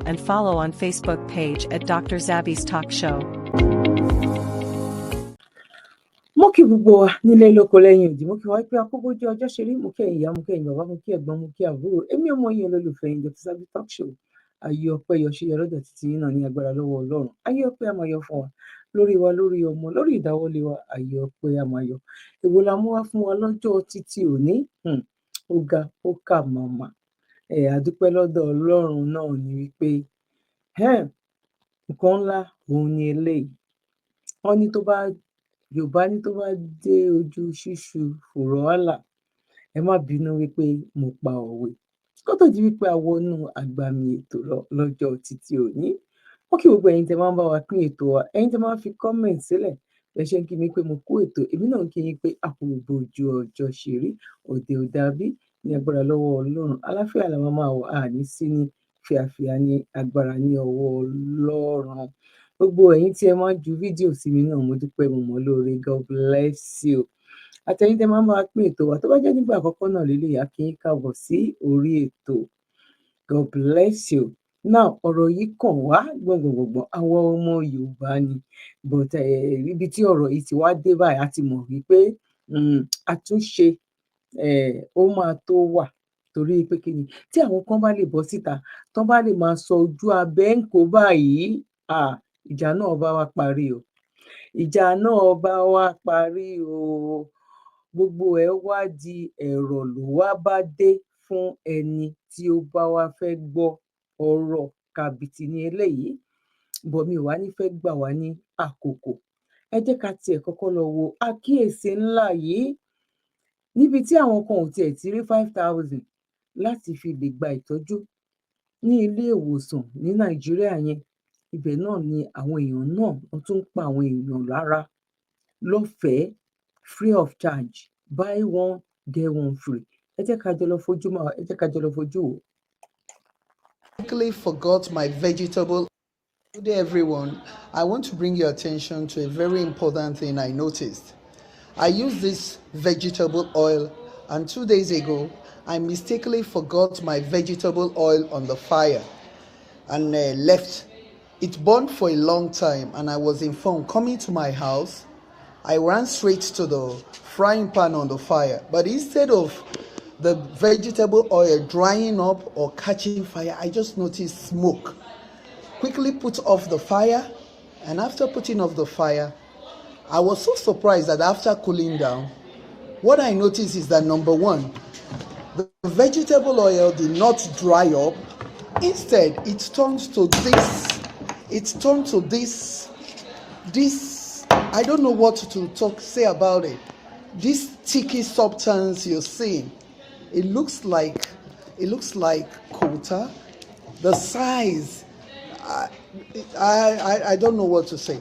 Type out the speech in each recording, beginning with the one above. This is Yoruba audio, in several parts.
and follow on Facebook page at Dr. Zabby's Talk Show. Mo kí gbogbo wa nílé, lóko, lẹ́yìn odi. Mo kí wa pé akóbójú ọjọ́ ṣe rí. Mo kí ẹ̀yin ìyá, mo kí ẹ̀yin bàbá, mo kí ẹ̀gbọ́n, mo kí àbúrò. Èmi ọmọ yín, olólùfẹ́ yín, Dr. Zabby Talk Show. Ayé ọpẹ́ yọ ṣe yọ lọ́dọ̀ títí yín náà ní agbára lọ́wọ́ Ọlọ́run. Ayé ọpẹ́ á máa yọ fún wa, lórí wa, lórí ọmọ, lórí ìdáwọ́lé wa. Ayé ọpẹ́ á máa yọ. Èwo la mú wá fún wa lọ́jọ́ títí òní? Ó ga, ó kà màmá ẹ̀. Àdúpẹ́ lọ́dọ̀ Ọlọ́run náà ni wípé nǹkan ńlá òun ni eléyìí. Wọ́n ní tó bá Yorùbá ní tó bá dé ojú ṣíṣú fùrọ̀ wàhálà. Ẹ má bínú wípé mo pa òwe kó tó di wípé a wọnú àgbàmì ètò lọ lọ́jọ́ títí òní. Mo kí gbogbo ẹ̀yin tẹ́ máa ń bá wa pín ètò wa, ẹ̀yin tẹ́ máa ń fi comment sílẹ̀. Ẹ ṣe ń kí mi pé mo kú ètò. Èmi náà ń kí yín pé a kú gbogbo ojú ọjọ́ ṣe rí. Òde ò dàbí ní agbára lọ́wọ́ Ọlọ́run. Àlàáfíà la máa máa wà, àní sí ní fíafíà ní agbára ní ọwọ́ Ọlọ́run. Gbogbo ẹ̀yin tí ẹ máa ń ju fídíò sí mi náà, mo dúpẹ́, mo mọ̀ lóore. God bless you. Àtẹ̀yin tẹ́ máa ń bá wa pín ètò wa, tó bá jẹ́ nígbà àkọ́kọ́ náà lélẹ́yìí, a kí yín káàbọ̀ sí orí ètò. God bless you. Now, ọ̀rọ̀ yìí kàn wá gbọ̀ngbọ̀ngbọ̀ngbọ̀n, àwọn ọmọ Yorùbá ni, but ibi tí ọ̀rọ̀ yìí ti wá dé báyìí, a ti mọ̀ wípé àtúnṣe ó máa tó wà, torí pé kí ni, tí àwọn kan bá lè bọ́ síta, tán bá lè máa sọ ojú abẹ́ ń kó báyìí, ah, ìjà náà bá wa parí o, ìjà náà bá wa parí o. Gbogbo ẹ̀ wá di ẹ̀rọ̀ ló wá bá dé fún ẹni tí ó bá wá fẹ́ gbọ́ ọ̀rọ̀ kàbìtì ní eléyìí bọ̀. Mi ò wá ní fẹ́ gbà wá ní àkókò. Ẹ jẹ́ ká tiẹ̀ kọ́kọ́ lọ wo àkíyèsí ńlá yìí níbi tí àwọn kan ò tiẹ̀ ti rí 5,000 láti fi lè gba ìtọ́jú ní ilé ìwòsàn ní Nàìjíríà yẹn. Ibẹ̀ náà ni àwọn èèyàn náà wọ́n tún ń pa àwọn èèyàn lára lọ́fẹ̀ẹ́, free of charge, buy one get one free. Ẹ jẹ́ ká jọ lọ fojú mọ́, ẹ jẹ́ ká jọ lọ fojú wò. Quickly forgot my vegetable. Good day, everyone. I want to bring your attention to a very important thing I noticed. I use this vegetable oil, and 2 days ago, I mistakenly forgot my vegetable oil on the fire and left. It burned for a long time, and I was informed coming to my house. I ran straight to the frying pan on the fire, but instead of the vegetable oil drying up or catching fire, I just noticed smoke. Quickly put off the fire, and after putting off the fire, I was so surprised that after cooling down, what I noticed is that, number one, the vegetable oil did not dry up. Instead, it turned to this, it turned to this, I don't know what to say about it. This sticky substance you're seeing, it looks like coal tar. The size, I don't know what to say.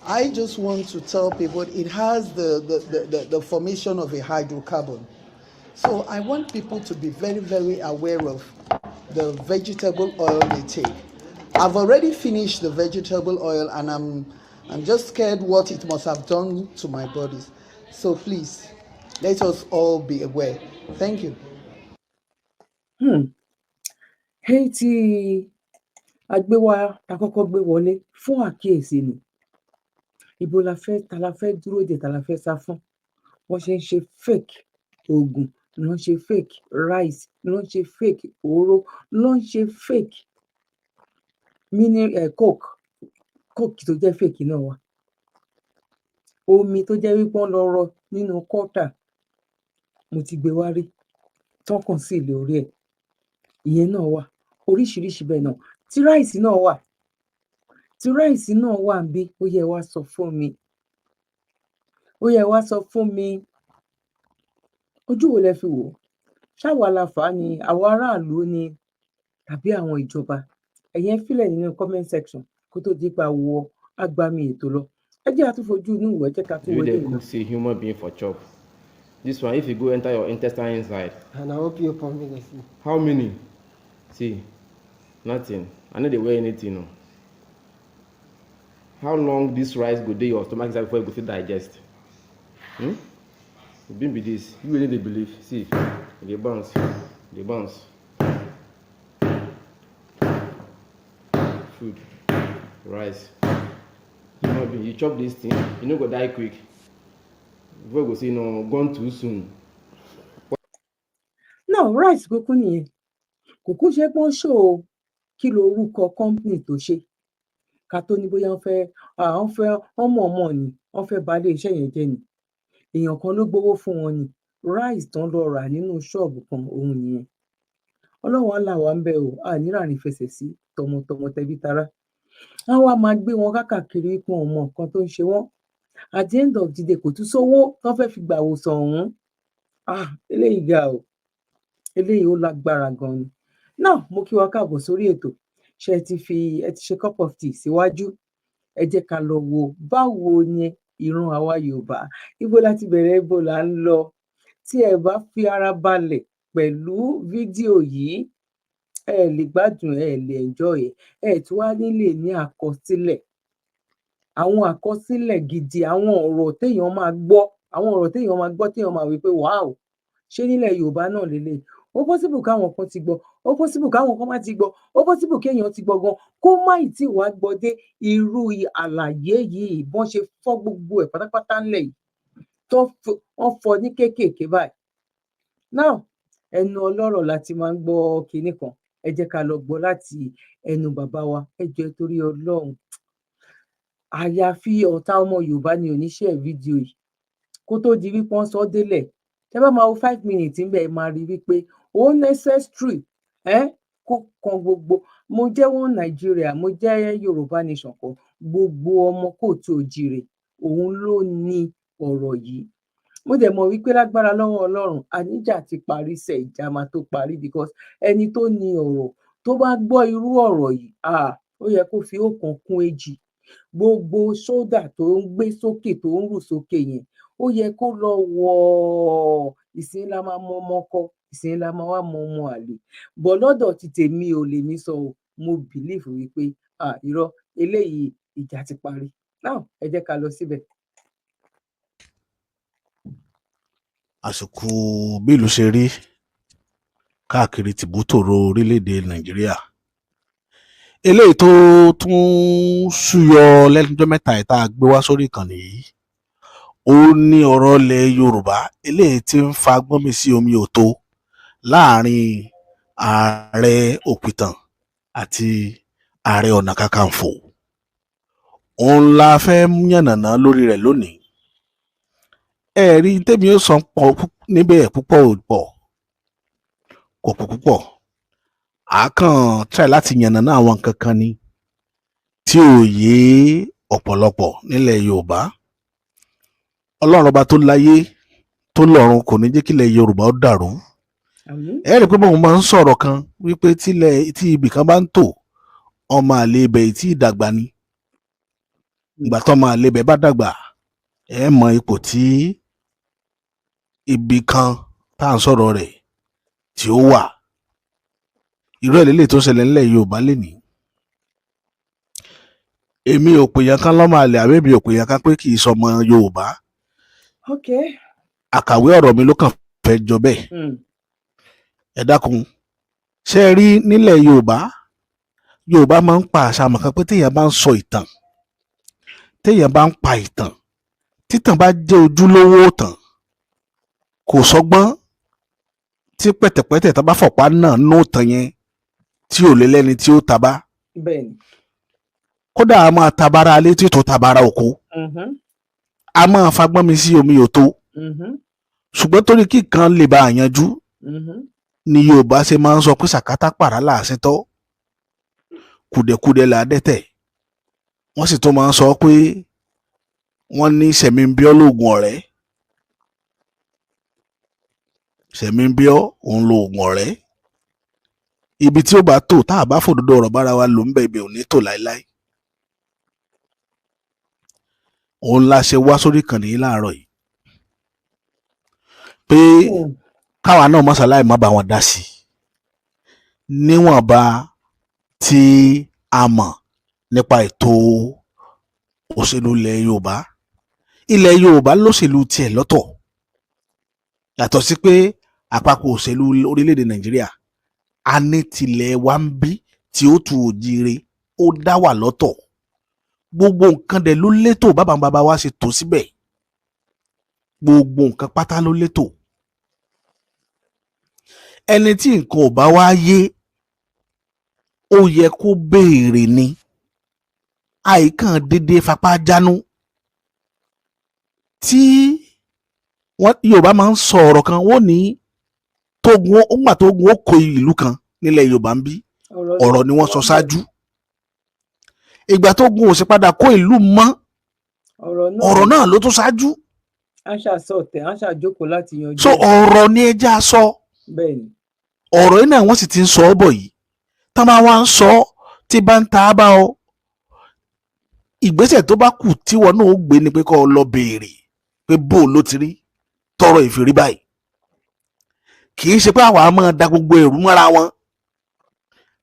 I just want to tell people it has the formation of a hydrocarbon. So I want people to be very, very aware of the vegetable oil they take. I've already finished the vegetable oil and I'm just scared what it must have done to my bodies. So please, let us all be aware. Thank you. Èyí tí a gbé wá, ta kọ́kọ́ gbé wọlé fún àkíyèsí ni. Ibo la fẹ́, ta la fẹ́ dúró dè, ta la fẹ́ sá fún? Wọ́n ṣe ń ṣe fake oògùn ló ń ṣe fake rice, ló ń ṣe fake òróró, ló ń ṣe fake mini coke. Coke tó jẹ́ fake náà wà, omi tó jẹ́ wípé wọ́n lọ rọ nínú kọ́tà, mo ti gbé wá rí, tán kàn sí lórí ẹ̀, ìyẹn náà wà. Oríṣiríṣi bẹ́ẹ̀ náà tí rice náà wà, tí rice náà wà níbí. Ó yẹ wá sọ fún mi, ó yẹ wá sọ fún mi, ojú wo lẹ fi wò ó? Ṣáwa la fà á ni, àwọn aráàlú ni, tàbí àwọn ìjọba? Ẹ̀yin ẹ fílẹ̀ nínú comment section kó tó di pé a wọ agbami ètò lọ. Ẹ jẹ́ á tún fojú inú wò, ẹ jẹ́ ká tún You wọlé dey lọ. cook say human being for chop. This one, if you go enter your intestine inside, And I hope you pump me see. How many? See, nothing. I no dey wear anything o. How long this rice go dey your stomach inside before you go fit digest? Hmm? E been be this. You wey no dey believe, see, e dey bounce, e dey bounce. Food, rice. Human being, you chop this thing, you no go die quick. Before you go say no, gone too soon. Náà rice kúkú nìyẹn, kò kú ṣe pọ́n ṣó o. Kí lorúkọ company tó ṣe ká tó ní bóyá wọ́n fẹ́, wọ́n fẹ́, wọ́n mọ̀ọ́mọ̀ ni wọ́n fẹ́ ba ilé iṣẹ́ yẹn jẹ́ ni? Èèyàn kan ló gbowó fún wọn ni. Rice tán lọ rà nínú ṣọ́ọ̀bù kan òun nìyẹn. Ọlọ́run á là wá ń bẹ̀ o, a ní ràrìn fẹsẹ̀ sí tọmọtọmọ, tẹbí tará. Wọ́n wá máa gbé wọn káàkiri pé wọn ò mọ nǹkan tó ń ṣe wọ́n. At the end of the day, kò tún sówó tán fẹ́ fi gbà wòsàn ọ̀hún. Ah, eléyìí ga o, eléyìí ó lágbára gan ni. Náà mo kí wa káàbọ̀ sórí ètò. Ṣé ẹ ti fi, ẹ ti ṣe cup of tea síwájú? Ẹ jẹ́ ká lọ wo báwo ni ìran àwa Yorùbá, ibo la ti bẹ̀rẹ̀, ibo là ń lọ. Tí ẹ bá fi ara balẹ̀ pẹ̀lú fídíò yìí, ẹ lè gbádùn, ẹ lè enjoy ẹ, ẹ tún wá ní lè ní àkọsílẹ̀, àwọn àkọsílẹ̀ gidi, àwọn ọ̀rọ̀ téèyàn máa gbọ́, àwọn ọ̀rọ̀ téèyàn máa gbọ́, téèyàn máa wí pé, "Wow, ṣé nílẹ̀ Yorùbá náà leléyìí?" Ó possible káwọn kan ti gbọ́, ó possible káwọn kan má ti gbọ́, ó possible kéèyàn ti gbọ́ gan kó má ì tí wàá gbọ́ dé irú àlàyé yìí, bọ́n ṣe fọ́ gbogbo ẹ̀ pátápátá ńlẹ̀ yìí, tó wọ́n fọ́ ní kéékèèké báyìí. Now, ẹnu ọlọ́rọ̀ la ti máa ń gbọ́ kinní kan. Ẹ jẹ́ ká lọ gbọ́ láti ẹnu bàbá wa. Ẹ jọ̀ọ́, torí Ọlọ́run, àyàfi ọ̀tá ọmọ Yorùbá ni ò ní share fídíò yìí kó tó di wípé wọ́n sọ délẹ̀. Tẹ́ bá máa wo 5 minutes ńbẹ̀, ẹ máa rí wípé ó necessary ẹ kó kan gbogbo. Mo jẹ́ wọn Nàìjíríà, mo jẹ́ Yorùbá nation kan, gbogbo ọmọ káàárọ̀ oòjíire, òun ló ní ọ̀rọ̀ yìí. Mo dẹ̀ mọ̀ wípé lágbára lọ́wọ́ Ọlọ́run, àníjà ti parí sẹ̀, ìjà máa tó parí, because ẹni tó ní ọ̀rọ̀, tó bá gbọ́ irú ọ̀rọ̀ yìí, ah, ó yẹ kó fi ọ̀kan kún èjì gbogbo sódà tó ń gbé sókè, tó ń rù sókè yẹn. Ó yẹ kó lọ wọ̀. Ìsìn la máa mọ ọmọ ọkọ, ìsìn la máa wá mọ ọmọ àlè bọ̀. Lọ́dọ̀ ti tèmi ò lè mí sọ o, mo believe wípé, ah, irọ́, eléyìí, ìjà ti parí. Now, ẹ jẹ́ ká lọ síbẹ̀. Àsìkò bí ìlú ṣe rí káàkiri tìbútòrò orílẹ̀-èdè Nàìjíríà, eléyìí tó tún súyọ lẹ́nujọ́ mẹ́ta yìí tá a gbé wá sórí ìkànnì yìí, ó ní ọ̀rọ̀ ilẹ̀ Yorùbá, eléyìí tí ń fa gbọ́nmi sí omi ò tó láàrin Ààrẹ Òpìtàn àti Ààrẹ Ọ̀nà Kakanfò. Òun la fẹ́ yànnàná lórí rẹ̀ lónìí. Ẹ rí tèmi ó sọ pọ̀ níbẹ̀ púpọ̀, pọ̀ kò pọ̀ púpọ̀. A kàn try láti yànnàná àwọn nǹkan kan ni tí ò yé ọ̀pọ̀lọpọ̀ nílẹ̀ Yorùbá. Ọlọ́run ọba tó láyé tó lọ́run kò ní jẹ́ kílẹ̀ Yorùbá ó dàrú. Àmín. Ẹ rí i pé bóun máa ń sọ̀rọ̀ kan wípé tílẹ̀ tí ibì kan bá ń tò, ọmọ àlè ibẹ̀ tí ì dàgbà ni. Ìgbà tó ọmọ àlè ibẹ̀ bá dàgbà, ẹ mọ ipò tí ibì kan tá à ń sọ̀rọ̀ rẹ̀ tí ó wà. Irú ẹ̀ lélẹ̀ tó ṣẹlẹ̀ ńlẹ̀ Yorùbá lénìí. Èmi ò pè yẹn kan lọ́mọ àlè, àbí èmi ò pè yẹn kan pé kì í sọmọ Yorùbá. Àkàwé ọ̀rọ̀ mi ló kàn fẹ́ jọ bẹ́ẹ̀. Ẹ dákun, ṣé ẹ rí nílẹ̀ Yorùbá, Yorùbá máa ń pa àṣà àmọ̀ kan pé téèyàn bá ń sọ ìtàn, téèyàn bá ń pa ìtàn, títàn bá jẹ́ ojúlówó ìtàn, kò sọ́gbọ́n tí pẹ̀tẹ̀pẹ̀tẹ̀ tá bá fọ̀pá náà nù tàn yẹn tí ò lé lẹ́ni tí ó tabá. Kódà, a máa tabara alé tí tó tabara oko, a máa fagbọ́n mi sí omi ò tó. Ṣùgbọ́n torí kí kan lè bá a yanjú ni Yorùbá ṣe máa ń sọ pé sàkátà pàrà làásìtọ́, kùdẹ̀kudẹ̀ là á dẹ́tẹ̀. Wọ́n sì tún máa ń sọ pé wọ́n ní sẹ̀mí ń bíọ́ lóògùn ọ̀rẹ́, sẹ̀mí ń bíọ́ òun lóògùn ọ̀rẹ́. Ibi tí ó bá tò, tá a bá fòdodo ọ̀rọ̀ bára wa lò ń bẹ, ibẹ̀ ò ní tò láéláé. Òun la ṣe wá sórí ìkànnì yìí láàárọ̀ yìí pé káwa náà mọ́sáláì má bá wọn dá sí i níwọ̀nba tí a mọ̀ nípa ètò òṣèlú ilẹ̀ Yorùbá. Ilẹ̀ Yorùbá lóṣèlú tiẹ̀ lọ́tọ̀, yàtọ̀ sí pé àpapọ̀ òṣèlú orílẹ̀-èdè Nàìjíríà, a ní tilẹ̀ wa ń bí tí ó tu òjíire. Ó dá wà lọ́tọ̀. Gbogbo nǹkan dẹ̀ ló létò, bàbá bàbá wa ṣe tó síbẹ̀. Gbogbo nǹkan pátá ló létò. Ẹni tí nǹkan ò bá wá yé, ó yẹ kó béèrè ni. Àìkàn déédéé fapá jánu tí wọ́n Yorùbá máa ń sọ ọ̀rọ̀ kan, wọ́n ní tógun ó gbà, tógun ó kó ìlú kan nílẹ̀ Yorùbá ń bí. Ọ̀rọ̀ ni wọ́n sọ ṣáájú. Ìgbà tógun ò sì padà kó ìlú mọ́, ọ̀rọ̀ náà ló tún ṣáájú. À ń ṣàsọtẹ̀, à ń ṣàjókòó láti yanjú. So ọ̀rọ̀ ni ẹ já sọ. Ọ̀rọ̀ yìí náà wọ́n sì ti ń sọ ọ́ bọ̀ yìí. Tá máa wá ń sọ tí bá ń ta á bá ọ, ìgbésẹ̀ tó bá kù tíwọ náà ó gbé ni pé kó o lọ béèrè pé bó ló ti rí tọrọ ìfìrí báyìí. Kì í ṣe pé àwa máa da gbogbo èrú mọ́ra wọn,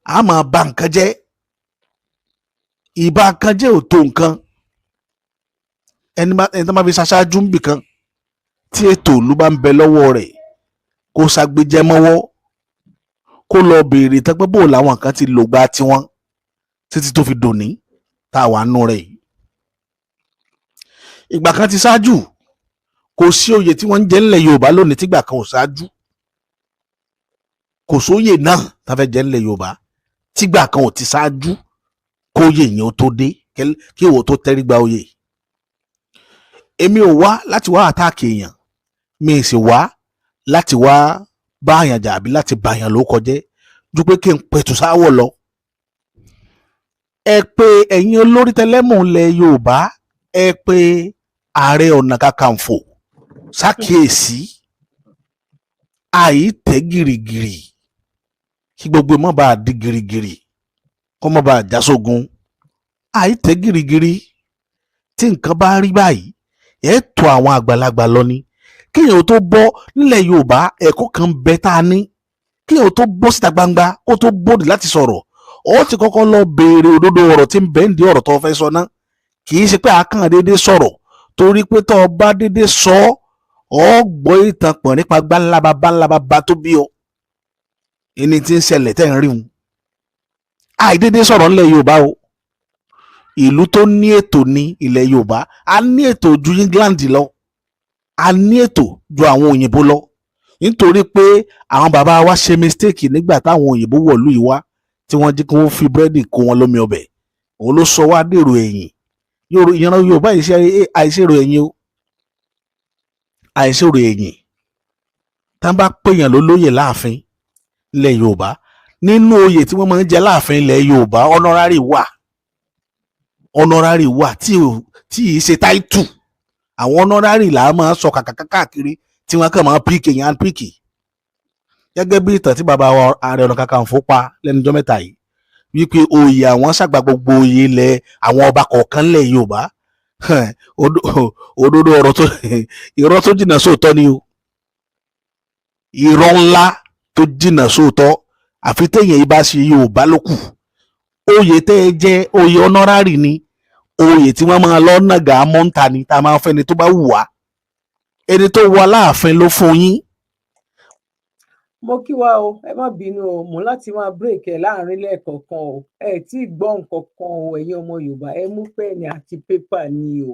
a máa ba nǹkan jẹ́. Ìbá nǹkan jẹ́ ò tó nǹkan. Ẹni tó máa fi ṣaṣáájú ń bì kan tí ètò ìlú bá ń bẹ lọ́wọ́ rẹ̀, kó ṣàgbéjẹ́ mọ́wọ́, kó lọ béèrè tán pé bó làwọn kan ti lògbà tiwọn títí tó fi dòní tá a wà nù rẹ̀ yìí. Ìgbà kan ti ṣáájú. Kò sí oyè tí wọ́n ń jẹ ńlẹ̀ Yorùbá lónìí tígbà kan ò ṣáájú. Kò sóyè náà tá a fẹ́ jẹ ńlẹ̀ Yorùbá tígbà kan ò ti ṣáájú kóyè yẹn ó tó dé, kí ìwọ tó tẹ́rí gba oyè. Èmi ò wá láti wá attack èèyàn, mi sì wá láti wá bá àyàn jà àbí láti bá àyàn ló kọjẹ́ ju pé kí n pẹ̀tù sáwọ̀ lọ. Ẹ pé ẹ̀yin olórí tẹlẹ́mù ilẹ̀ Yorùbá, ẹ pé Ààrẹ Ọ̀nà Kakanfò ṣàkíyèsí àìtẹ́ gìrìgìrì, kí gbogbo mọ́ bá a di gìrìgìrì, kó mọ́ bá a já sógun. Àìtẹ́ gìrìgìrì, tí nǹkan bá rí báyìí, ẹ tó àwọn àgbàlagbà lọ ni. Kéèyàn tó bọ́ nílẹ̀ Yorùbá, ẹ̀kọ́ kan bẹ tá a ní: kéèyàn tó bọ́ síta gbangba, kó tó bòdì láti sọ̀rọ̀, ó ti kọ́kọ́ lọ béèrè òdodo ọ̀rọ̀ tí ń bẹ ń di ọ̀rọ̀ tó fẹ́ sọ náà. Kì í ṣe pé àákàn déédéé sọ̀rọ̀, torí pé tó o bá déédéé sọ ọ́, gbọ́ ìtàn pọ̀ nípa gbáńlába báńlába bá tó bí ọ. Ẹni tí ń ṣẹlẹ̀ tẹ́ ń rí wọn, àìdédé sọ̀rọ̀ ńlẹ̀ Yorùbá o. Ìlú tó ní ètò ní ilẹ̀ Yorùbá. A ní ètò ju England lọ, a ní ètò ju àwọn òyìnbó lọ, nítorí pé àwọn bàbá wa ṣe mistake nígbà táwọn òyìnbó wọ̀lú yìí wá, tí wọ́n jí kí wọ́n fi búrẹ́dì kó wọn lómi ọbẹ̀. Òun ló sọ wá dèrò ẹ̀yìn. Ìran Yorùbá àìṣèrò ẹ̀yìn o, àìṣèrò ẹ̀yìn. Tá bá pèèyàn lólóyè láàfin ilẹ̀ Yorùbá, nínú oyè tí wọ́n máa ń jẹ láàfin ilẹ̀ Yorùbá, honorary wà. Honorary wà tí ò tí ì ṣe title. Àwọn honorary là á máa sọ kàkàkà káàkiri, tí wọ́n kàn máa pick èèyàn, pick, gẹ́gẹ́ bí ìtàn tí bàbá wa Ààrẹ Ọ̀nà Kakanfò pa lẹ́nu ọjọ́ mẹ́ta yìí, wípé oyè àwọn ṣàgbà gbogbo oyè ilẹ̀ àwọn ọba kọ̀ọ̀kan lẹ̀ Yorùbá. Òdodo ọ̀rọ̀ tó, irọ́ tó jìnnà sóòótọ́ ni o, irọ́ ńlá tó jìnnà sóòótọ́. Àfi téèyàn yìí bá ṣe Yorùbá ló kù. Oyè tẹ́ ẹ jẹ́, oyè honorary ni. Oyè tí wọ́n máa lọ nàgà mọ́ńtà ni, tá a máa fẹ́ni tó bá wù wá. Ẹni tó wọ Aláàfin ló fún yín. Mo kí wa o. Ẹ má bínú o, mò ń láti máa break ẹ láàrin lẹ́ẹ̀kọ̀ọ̀kan o. Ẹ tí ì gbọ́ nǹkan kan o. Ẹ̀yin ọmọ Yorùbá, ẹ mú pen àti paper ni o.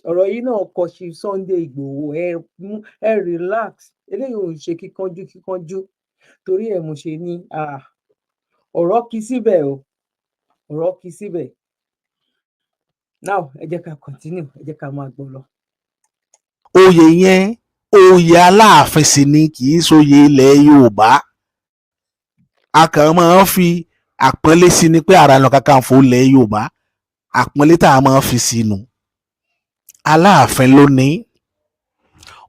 Ọ̀rọ̀ yìí náà kọ sí Sunday Ìgbòho. Ẹ mú ẹ relax, eléyìí ò ń ṣe kíkánjú kíkánjú. Torí ẹ̀ mo ṣe ní ọ̀rọ̀ kí síbẹ̀ o, ọ̀rọ̀ kí síbẹ̀. Now ẹ jẹ́ ká continue, ẹ jẹ́ ká máa gbọ́ lọ. Oyè yẹn, oyè Aláàfin sì ni, kì í ṣòye ilẹ̀ Yorùbá. A kàn máa ń fi àpọ́nlé sí ni pé Ààrẹ Ọ̀nà Kakanfò ilẹ̀ Yorùbá. Àpọ́nlé tá a máa ń fi sínú Aláàfin ló ní,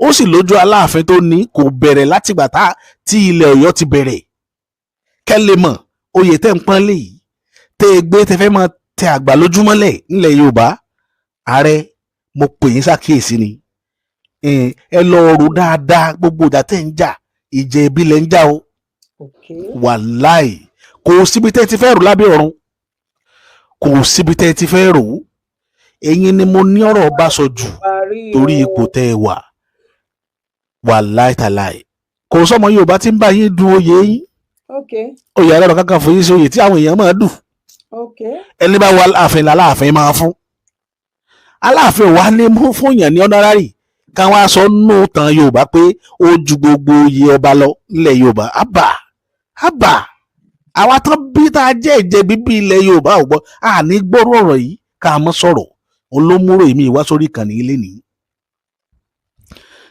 ó sì lójú Aláàfin tó ní. Kò bẹ̀rẹ̀ látìgbà tá tí ilẹ̀ Ọ̀yọ́ ti bẹ̀rẹ̀. Kẹ́lẹ́ mọ̀, oyè tẹ́ ń pọ́n lé yìí, tẹ́ ẹ gbé, tẹ́ fẹ́ máa tẹ àgbà lójúmọ́lẹ̀ nílẹ̀ Yorùbá, ààrẹ, mo pè yín ṣàkíyèsí ni. Ẹ lọ rò dáadáa. Gbogbo ìjà tẹ́ ń jà, ìjà ìbílẹ̀ ń jà o. Wàláì, kò síbi tẹ́ ti fẹ́ rò lábẹ́ ọ̀run, kò síbi tẹ́ ti fẹ́ rò. Ẹ̀yin ni mo ní ọ̀rọ̀ bá sọ jù torí ipò tẹ́ ẹ wà. Wàláì tàláì, kò sọmọ Yorùbá tí ń bá yín du oyè yín. Oyè Ààrẹ Ọ̀nà Kakanfò yín ṣe oyè tí àwọn èèyàn máa dù. Ẹni bá wà láàfin làláàfin máa fún. Aláàfin wa ní mú fún yàn ní honorary, káwọn aṣọ nù tán Yorùbá pé ó ju gbogbo oyè ọba lọ nílẹ̀ Yorùbá. Àbà àbà, àwa tán bí tá a jẹ́ ìjẹ́ bíbí ilẹ̀ Yorùbá ò gbọ́, àní gbọ́rọ̀ ọ̀rọ̀ yìí ká mọ́ sọ̀rọ̀. Òun ló múrò èmi wá sórí ìkànnì ilé nìyí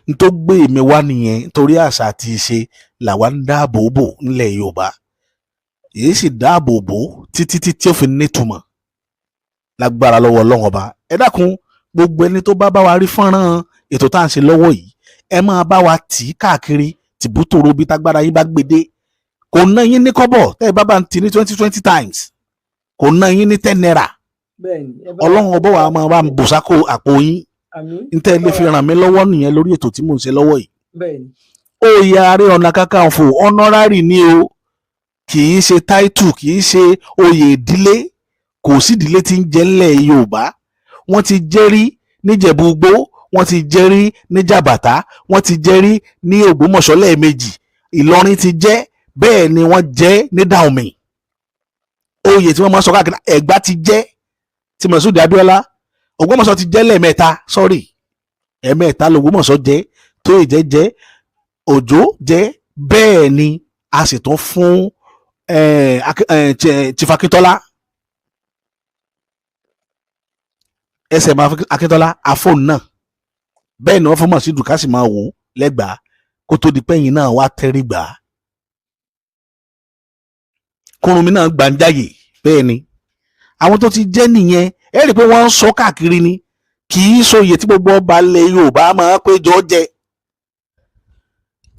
n tó gbé èmi wá nìyẹn, nítorí àṣà àti ìṣe làwa ń dáàbò bò nílẹ̀ Yorùbá. Èyí sì dáàbò bò títí tí ó fi nítumọ̀ lágbára lọ́wọ́ Ọlọ́run Ọba. Ẹ dákun, gbogbo ẹni tó bá bá wa rí fọ́nrán ètò tá à ń ṣe lọ́wọ́ yìí, ẹ máa bá wa tì í káàkiri tìbútòrò bí tágbára yín bá gbé dé. Kò ná yín ní kọ́bọ̀. Tẹ́ ẹ bá bá ń tì ní 20 20 times, kò ná yín ní 10 naira. Bẹ́ẹ̀ni, ẹ bá Ọlọ́run Ọba wa máa bá ń bùsákò àpò yín. Àmín. N tẹ́ ẹ lè fi ràn mí lọ́wọ́ nìyẹn lórí ètò tí mò ń ṣe lọ́wọ́ yìí. Oyè Ààrẹ Ọ̀nà Kakanfò, honorary ni o, kì í ṣe title, kì í ṣe oyè ìdílé. Kò sí ìdílé tí ń jẹ ńlẹ̀ Yorùbá. Wọ́n ti jẹ́rí níjẹ̀bú Igbó, wọ́n ti jẹ́rí ní Jàbàtà, wọ́n ti jẹ́rí ní Ògbómọ̀ṣọ́ lẹ́ẹ̀mejì, Ìlọrin ti jẹ́ bẹ́ẹ̀ ni, wọ́n jẹ́ ní Dahomey. Oyè tí wọ́n máa ń sọ káàkiri, Ẹ̀gbá ti jẹ́ ti Mọ̀súdì Abíọ́lá, Ògbómọ̀ṣọ́ ti jẹ́ lẹ́ẹ̀mẹ́ta, sorry, ẹ̀ẹ̀mẹ́ta lÒgbómọ̀ṣọ́ jẹ́, Tóyè jẹ́ jẹ́, Òjó jẹ́ bẹ́ẹ̀ ni. A sì tún fún Chief Akíntọ́lá, SM Akíntọ́lá àfọ̀n náà. Bẹ́ẹ̀ ni wọ́n fún Mọ̀sídù ká sì máa wò ó lẹ́gbàá kó tó di pẹ́yìn náà wá tẹ́rí gbà á. Kúrúnmí náà gbàǹjáyè. Bẹ́ẹ̀ ni àwọn tó ti jẹ́ nìyẹn. Ẹ rí i pé wọ́n ń sọ káàkiri ni, kì í sọyè tí gbogbo ọba ilẹ̀ Yorùbá máa péjọ jẹ.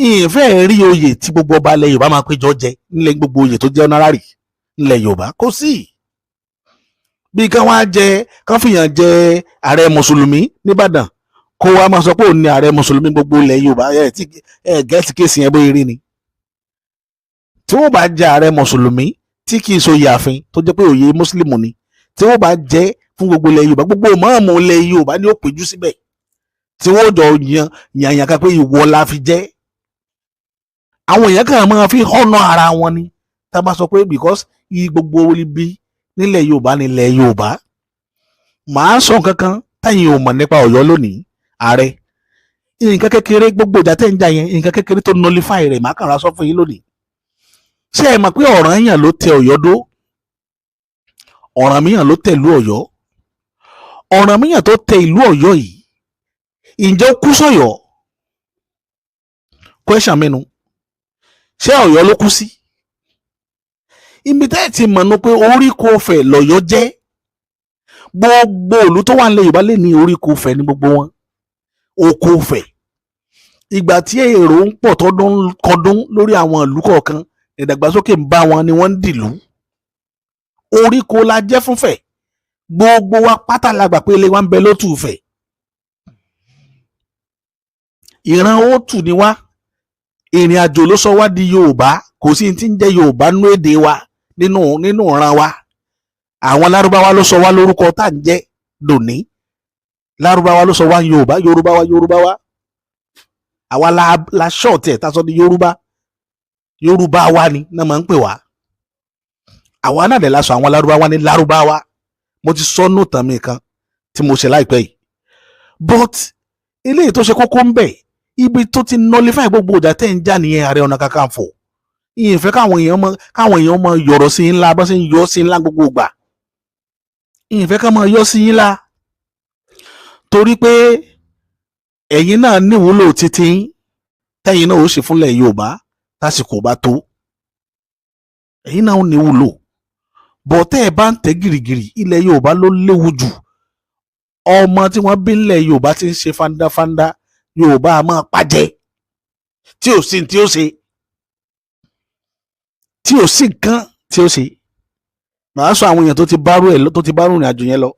Ìfẹ́ rí oyè tí gbogbo ọba ilẹ̀ Yorùbá máa péjọ jẹ nílẹ̀, gbogbo oyè tó jẹ́ honorary nílẹ̀ Yorùbá, kò sí. Bí kán wá jẹ, kán fìyàn jẹ ààrẹ mùsùlùmí nìbàdàn, kó wá máa sọ pé òun ni ààrẹ mùsùlùmí gbogbo ilẹ̀ Yorùbá. Ẹ tí ẹ get case yẹn bóyá rí ni. Tí wọ́n bá jẹ ààrẹ mùsùlùmí tí kì í ṣoyè ààfin, tó jẹ́ pé òye mùsùlùmí ni, tí wọ́n bá jẹ́ fún gbogbo ilẹ̀ Yorùbá, gbogbo mọ́ọ̀mù ilẹ̀ Yorùbá ni ó péjú síbẹ̀, tí wọ́n jọ yan yànyàn kan pé ìwọ la fi jẹ́. Àwọn èèyàn kan máa fi họ́nà ara wọn ni. Tá a bá sọ pé because gbogbo ibi nílẹ̀ Yorùbá nílẹ̀ Yorùbá, màá sọ nǹkan kan táyìn ò mọ̀ nípa Ọ̀yọ́ lónìí. Ààrẹ, nǹkan kékeré, gbogbo ìjà tẹ́ ń jà yẹn, nǹkan kékeré tó nullify rẹ̀, màá kàn ra sọ fún yín lónìí. Ṣé ẹ mọ̀ pé Ọ̀rànyàn ló tẹ Ọ̀yọ́ dó? Ọ̀rànmíyàn ló tẹ ìlú Ọ̀yọ́. Ọ̀rànmíyàn tó tẹ ìlú Ọ̀yọ́ yìí, ǹjẹ́ ó kú sọ́yọ́? Question mẹ́nu, ṣé Ọ̀yọ́ ló kú sí? Ibi tẹ́ ẹ̀ ti mọ̀ ní pé oríko Ifẹ̀ lọ́yọ́ jẹ́. Gbogbo ìlú tó wà nílẹ̀ Yorùbá lè ní oríko Ifẹ̀ ní gbogbo wọn, oko Ifẹ̀. Ìgbà tí èrò ń pọ̀ tọdún kọdún lórí àwọn ìlú kọ̀ọ̀kan, ìdàgbàsókè ń bá wọn ni wọ́n ń dìlú. Oríko la jẹ́ fúnfẹ̀. Gbogbo wa pátá la gbà pé ilé wa ń bẹ lótù Ifẹ̀. Ìran òtù ni wá. Ìrìn àjò ló sọ wá di Yorùbá. Kò sí ti ń jẹ́ Yorùbá nínú èdè wa, nínú ìran wa. Àwọn Lárúbáwá ló sọ wá lórúkọ tá à ń jẹ́ dòní. Lárúbáwá ló sọ wá Yorùbá. Yorùbá wa, Yorùbá wa, àwa la ṣọ́ọ̀tì ẹ̀ tá a sọ di Yorùbá. Yorùbá wa ni náà máa ń pè wá. Àwa náà dẹ̀ la sọ àwọn Lárúbáwá ní Lárúbáwá. Mo ti sọ nù tàn mí kan tí mo ṣe láìpẹ́ yìí. But eléyìí tó ṣe kókó ń bẹ̀, ibi tó ti nullify gbogbo ìjà tẹ́ ń jà nìyẹn. Ààrẹ Ọ̀nà Kakanfò, ìyẹn fẹ́ káwọn èèyàn mọ yọ̀rọ̀ sí ńlá bá ṣe ń yọ sí ńlá gbogbo ìgbà. Ìyẹn fẹ́ ká máa yọ sí ńlá torí pé ẹ̀yin náà níwúlò títí tẹ́yin náà ó ṣe fúnlẹ̀ Yorùbá tásìkò bá tó. Ẹ̀yin náà ó níwúlò bọ̀. Tẹ́ ẹ bá ń tẹ́ gìrìgìrì, ilẹ̀ Yorùbá ló léwu jù. Ọmọ tí wọ́n bí ńlẹ̀ Yorùbá ti ń ṣe fandafanda, Yorùbá a máa pàjẹ́ tí ò sí tí ó ṣe, tí ò sí nǹkan tí ó ṣe. Màá sọ àwọn èèyàn tó ti bárò ẹ̀, tó ti bárò ìrìn àjò yẹn lọ.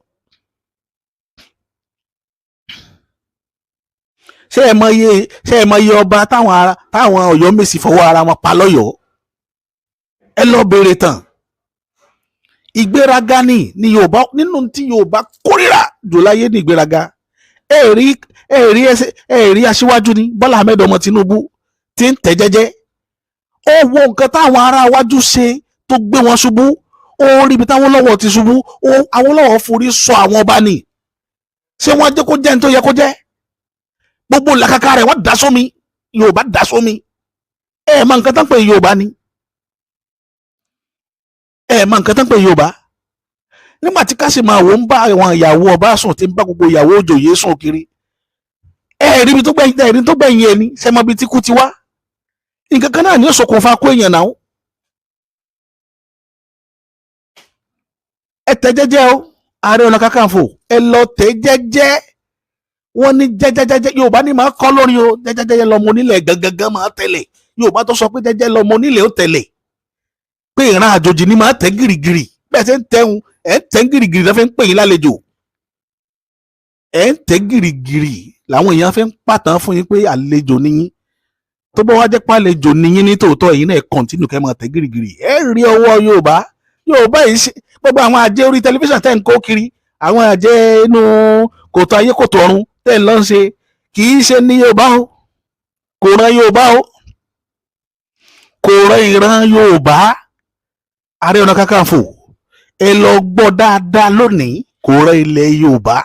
Ṣé ẹ mọ iye ọba táwọn Ọ̀yọ́mèsì fọwọ́ ara wọn pa lọ́yọ̀ọ́? Ẹ lọ béèrè tán. Ìgbéraga ni Yorùbá, nínú tí Yorùbá kórìíra jù láyé ní ìgbéraga. Ẹ rí ẹ rí aṣíwájú ni Bọ́lá Ahmed ọmọ Tinubu tí ń tẹ̀ jẹ́jẹ́. Ó wo nǹkan táwọn ará wájú ṣe tó gbé wọn ṣubú. Ó rí ibi táwólọ́wọ̀ ti ṣubú. Ó Awólọ́wọ̀ forí sọ àwọn ọba ni. Ṣé wọ́n jẹ́ kó jẹ́ ní tó yẹ kó jẹ́? Gbogbo làkàkà rẹ̀, wọ́n dá sómi. Yorùbá dá sómi. Ẹ mọ nǹkan tán pé Yorùbá ni. Ẹ mọ nǹkan tán pé Yorùbá. Nígbà tí Káṣímáwo ń bá àwọn ìyàwó ọba sùn, tí ń bá gbogbo ìyàwó òjòyè sùn kiri, ẹ rí ibi tó gbẹ̀yìn, ẹ rí tó gbẹ̀yìn ẹni sẹ́mọ́ ibi tí kú ti wá. Nǹkan kan náà ní ó ṣokùnfà kó èèyàn náà. Ẹ tẹ́ jẹ́jẹ́ o, Ààrẹ Ọ̀nà Kakanfò, ẹ lọ tẹ́ jẹ́jẹ́. Wọ́n ní jẹ́jẹ́jẹ́jẹ́, Yorùbá ní máa kọ́ lórí o. Jẹ́jẹ́jẹ́jẹ́ lọmọ onílẹ̀ gangan máa tẹ̀lé. Yorùbá tó sọ pé jẹ́jẹ́ lọmọ onílẹ̀ ó tẹ̀lé, pé ìran àjòjì ni máa tẹ́ gìrìgìrì. Bẹ́ẹ̀ ṣe ń tẹ̀hún, ẹ̀ ń tẹ́ gìrìgìrì lọ́ fi ń pè yín lálejò. Ẹ̀ ń tẹ́ gìrìgìrì làwọn èèyàn fi ń pàtàn fún yín pé àlejò ni yín. Tó bá wá jẹ́ pàlejò ni yín ní tòótọ́, ẹ̀yin náà continue kẹ́ máa tẹ́ gìrìgìrì. Ẹ̀ rí ọwọ́ Yorùbá. Yorùbá yìí ṣe gbogbo àwọn àjẹ́ orí tẹlifíṣàn tẹ́ ń kó kiri, àwọn àjẹ́ inú kòtò ayé, kòtò ọ̀run tẹ́ ń lọ ṣe, kì í ṣe ní Yorùbá o. Kò ràn Yorùbá o, kò ràn ìran Yorùbá. Ààrẹ Ọ̀nà Kakanfò, ẹ lọ gbọ́ dáadáa lónìí, kò ràn ilẹ̀ Yorùbá.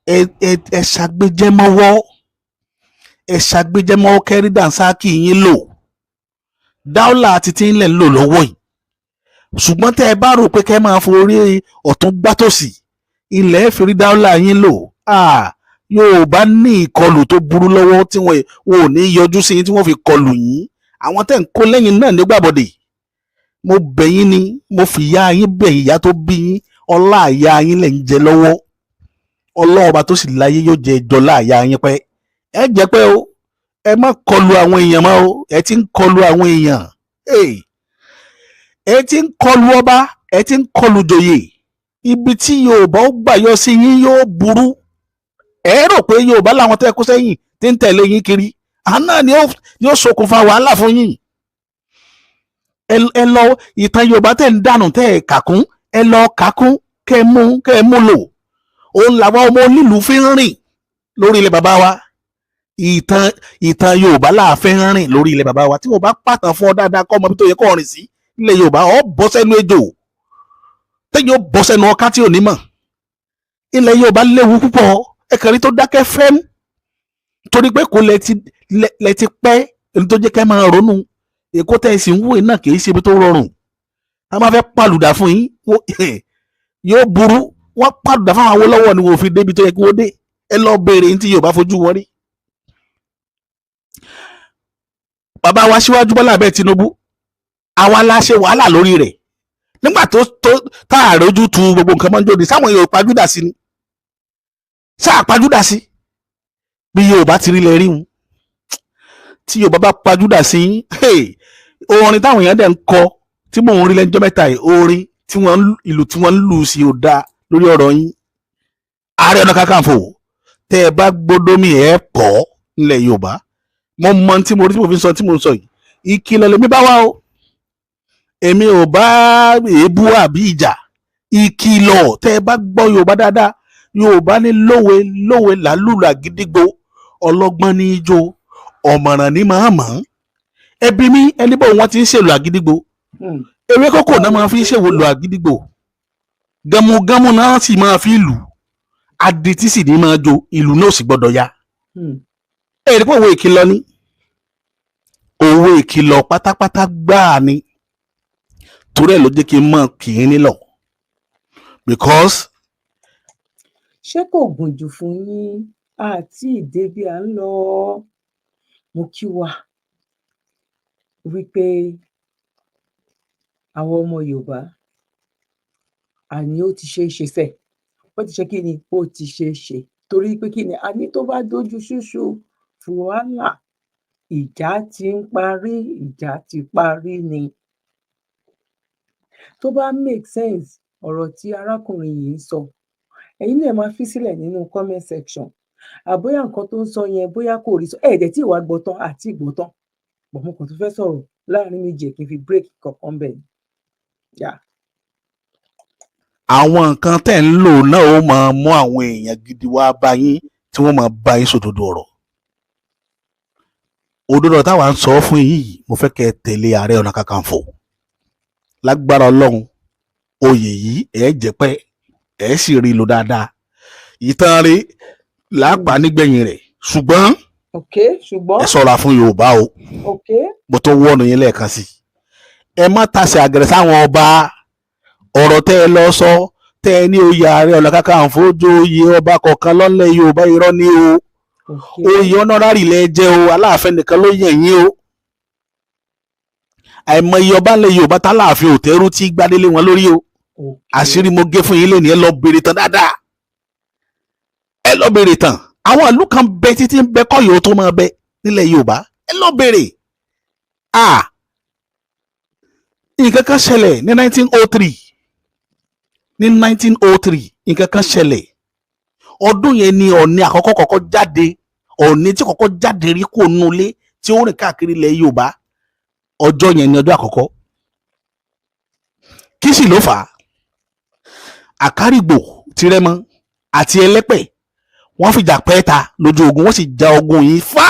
Ẹ ṣàgbéjẹmọ́wọ́, ẹ ṣàgbéjẹmọ́wọ́ kẹ́rí dànsákì yín lò. Dáúlà àti tí ń lẹ̀ ń lò lọ́wọ́ yìí. Ṣùgbọ́n tẹ́ ẹ bá rò pé kẹ́ máa forí ọ̀tún gbátòsì ilẹ̀ fi rí dáúlà yín lò, Yorùbá ní ìkọlù tó burú lọ́wọ́ tí wọ́n ò ní yọjú sí yín tí wọ́n fi kọlù yín. Àwọn tẹ́ ń kó lẹ́yìn náà nígbàbọ̀dè. Mo bẹ̀ yín ni, mo fi ìyá yín bẹ̀ yín, ìyá tó bí yín. Ọlá ìyá yín lẹ̀ ń jẹ lọ́wọ́. Ọlọ́run ọba tó sì láyé yóò jẹ jọlá ìyá yín pẹ́. Ẹ jẹ́ pé o, ẹ má kọlù àwọn èèyàn mọ́ o. Ẹ ti ń kọlù àwọn èèyàn, ẹ ti ń kọlù ọba, ẹ ti ń kọlù joyè. Ibi tí Yorùbá ó gbà yọ sí yín yóò burú. Ẹ rò pé Yorùbá làwọn tẹ́ kó sẹ́yìn tí ń tẹ̀lé yín kiri àná ni yóò ṣokùnfà wàhálà fún yín. Ẹ lọ ìtàn Yorùbá tẹ̀ ń dànù, tẹ́ ẹ kàkún, ẹ lọ kàkún, kẹ́ ẹ mú lò. Òun làwọn ọmọ onílùú fi ń rìn lórí ilẹ̀ bàbá wa. Ìtàn Yorùbá là fi ń rìn lórí ilẹ̀ bàbá wa. Tí wọ́n bá pàtàn fún ọ dáadáa, kọ́ ọmọ bí tó yẹ kó rìn sí ilẹ̀ Yorùbá, ọ bọ́ sẹ́nu ejò, tẹ́yìn ó bọ́ sẹ́nu ọká tí ò ní mọ̀. Ilẹ̀ Yorùbá léwu púpọ̀. Ẹ̀kẹ́rì tó dákẹ́ fẹ́m torí pé kò lẹ ti pẹ́ ẹni tó jẹ́ ká máa ronú. Èkó tẹ́ ẹ sì ń wò náà kì í ṣe ibi tó rọrùn. A máa fẹ́ pàlùdà fún yín, yóò burú. Wọ́n pàlùdà fún àwọn Awólọ́wọ̀ ni wọ́n fi débi tó yẹ kí wọ́n dé. Ẹ lọ béèrè ní tí Yorùbá fojú wọn rí. Bàbá wa síwájú Bọ́lá abẹ́ Tinubu, àwa la ṣe wàhálà lórí rẹ̀ nígbà tó tá a rójú tu gbogbo nǹkan mọ́ ń jóde. Sáwọn èèyàn pàjúdà sí ni, sáà pàjúdà sí bí Yorùbá ti rí lẹ rí wọn. Tí Yorùbá bá pàjúdà sí, orin táwọn èèyàn dẹ̀ ń kọ tí mò ń rí lẹ́jọ́ mẹ́ta yìí, orin tí wọ́n ìlú tí wọ́n ń lù sí ò dáa lórí ọ̀rọ̀ yín. Ààrẹ Ọ̀nà Kakanfò, tẹ́ ẹ bá gbódómì ẹ̀ pọ̀ nílẹ̀ Yorùbá. Mo mọ tí mo rí tí mo fi sọ tí mo sọ yìí. Ìkìlọ̀ lèmi bá wá o. Èmi ò bá èébú àbí ìjà. Ìkìlọ̀, tẹ́ ẹ bá gbọ́ Yorùbá dáadáa, Yorùbá ní lówe lówe làlúlù àgídígbò, ọlọ́gbọ́n ní í jó, ọ̀mọ̀ràn ní máa mọ̀ ọ́n. Ẹbí mi, ẹni bọ́ wọn ti ń ṣèlú àgídígbò, ewé kókò náà máa fi ń ṣèwòlò àgídígbò, gánmugánmú náà sì máa fi lù, adití sì ní máa jó, ìlú náà sì gbọ́dọ̀ ya. Ẹ rí pé òwe ìkìlọ̀ ni, òwe ìkìlọ̀ pátápátá gbáà ni. Torí ẹ̀ ló jẹ́ kí n mọ̀ kì í nílọ̀ because. Ṣé kò gùn jù fún yín àti ìdèbí à ń lọ? Mo kí wa wípé àwọn ọmọ Yorùbá, àní ó ti ṣeé ṣe sẹ, ó ti ṣe kí ni, ó ti ṣeé ṣe. Torí pé kí ni, àní tó bá dójú ṣúṣú wàhálà, ìjà ti ń parí, ìjà ti parí ni. Tó bá make sense, ọ̀rọ̀ tí arákùnrin yìí ń sọ, ẹ̀yin náà máa fi sílẹ̀ nínú comment section. Àbóyá nǹkan tó ń sọ yẹn, bóyá kò rí sọ, ẹ̀ dẹ̀ tí ì wá gbọ́ tán àti ìgbọ́ tán bọ̀. Mo kàn tún fẹ́ sọ̀rọ̀ láàrin méjì ẹ̀, kí n fi break kankan bẹ̀ yà. Àwọn nǹkan tẹ́ ń lò náà ó máa mú àwọn èèyàn gidi wá bá yín, tí wọ́n máa bá yín sòdodo ọ̀rọ̀. Òdodo ọ̀rọ̀ táwa ń sọ fún yín yìí, mo fẹ́ kẹ́ ẹ tẹ̀lé Ààrẹ Ọ̀nà Kakanfò lágbára Ọlọ́run. Oyè yìí, ẹ jẹ́ pẹ́, ẹ sì rí lò dáadáa. Ìtàn rẹ̀ làápàá nígbẹ̀yìn rẹ̀, ṣùgbọ́n Ṣùgbọ́n ẹ ṣọ́ra fún Yorùbá o. Mo tó wọ́ọ̀nù yín lẹ́ẹ̀kan sí i, ẹ má tasẹ̀ àgẹ̀rẹ̀ sáwọn ọba. Ọ̀rọ̀ tẹ́ ẹ lọ sọ, tẹ́ ẹ ní oyè Ààrẹ Ọ̀nà Kakanfò joyè ọba kọ̀ọ̀kan lọ́lẹ̀ Yorùbá, irọ́ ní o. Oyè honorary lẹ jẹ́ o. Aláàfin nìkan ló yàn yín o. Àìmọye ọba ńlẹ̀ Yorùbá táláàfin òtẹ́rù tí gbadélé wọn lórí o. Àṣírí mo gé fún yín lẹ́nu. Ẹ lọ bèrè tán dáadáa, ẹ lọ bèrè tán. Àwọn ìlú kan bẹ títí ń bẹ kọ́yọ̀ tó máa bẹ nílẹ̀ Yorùbá. Ẹ lọ bèrè. Ah, nǹkan kan ṣẹlẹ̀ ní 1903. Ní 1903, nǹkan kan ṣẹlẹ̀. Ọdún yẹn ni Ọ̀ọ̀ni àkọ́kọ́ kọ́kọ́ jáde, Ọ̀ọ̀ni tí kọ́kọ́ jáde rí kó nulẹ̀ tí ó rìn káàkiri ilẹ̀ Yorùbá. Ọjọ́ yẹn ni ọjọ́ àkọ́kọ́. Kí sì ló fà á? Àkárìgbò Tirẹ́mọ àti Ẹlẹ́pẹ̀, wọ́n fìjà pẹ́ẹ́ta lójú ogun, wọ́n sì ja ogun yìí fá.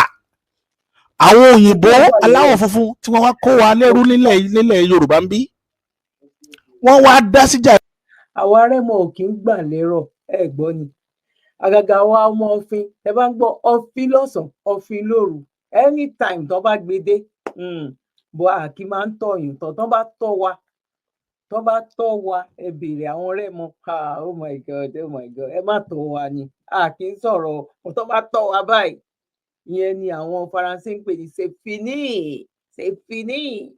Àwọn òyìnbó aláwọ̀ funfun tí wọ́n wá kó wa lẹ́rú nílẹ̀ Yorùbá ń bí, wọ́n wá dá síjà. Àwa Rẹ́mọ ò kì í gbà lérò, ẹ gbọ́ ni. Àgàgà àwa ọmọ Ọ̀fin, ẹ bá ń gbọ́ ọ̀fin lọ́sàn-án, ọ̀fin lóru, anytime tó bá gbé dé, bó a kì í máa ń tọ̀yàn tán. Tó bá tọ́ wa, tó bá tọ́ wa, ẹ béèrè àwọn Rẹ́mọ. Ah, oh my God, oh my God! Ẹ má tọ́ wa ni, a kì í sọ̀rọ̀. Tó bá tọ́ wa báyìí, ìyẹn ni àwọn Faransé ń pè ní "c'est fini, c'est fini."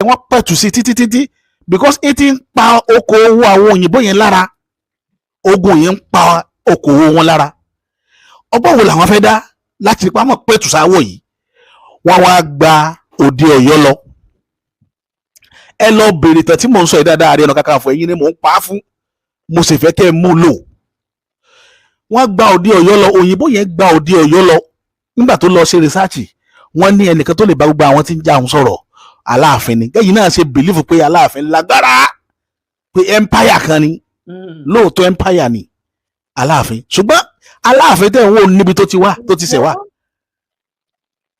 Wọ́n pẹ̀tù sí títí títí because it ń pa okòwò àwọn òyìnbó yẹn lára. Ogun yẹn ń pa okòwò wọn lára. Ọgbọ́n wo làwọn fẹ́ dá láti rí pamọ́ pẹ̀tù sáwọ̀ yìí? Wọ́n wá gba òde Ọ̀yọ́ lọ. Ẹ lọ bèrè tán tí mò ń sọ yìí dáadáa. Ààrẹ Ọ̀nà Kakanfò, ẹ̀yin ni mò ń pa á fún, mo sì fẹ́ kẹ́ ẹ mú lò. Wọ́n gba òde Ọ̀yọ́ lọ. Òyìnbó yẹn gba òde Ọ̀yọ́ lọ. Nígbà tó lọ ṣe research, wọ́n ní ẹnìkan tó lè bá gbogbo àwọn tí ń jà ń sọ̀rọ̀, Aláàfin ni. Gẹ́yìn náà ṣe believe pé Aláàfin lágbára, pé empire kan ni. Lóòótọ́, empire ni Aláàfin, ṣùgbọ́n Aláàfin tẹ̀ ń wò níbi tó ti wá, tó ti ṣẹ̀ wá,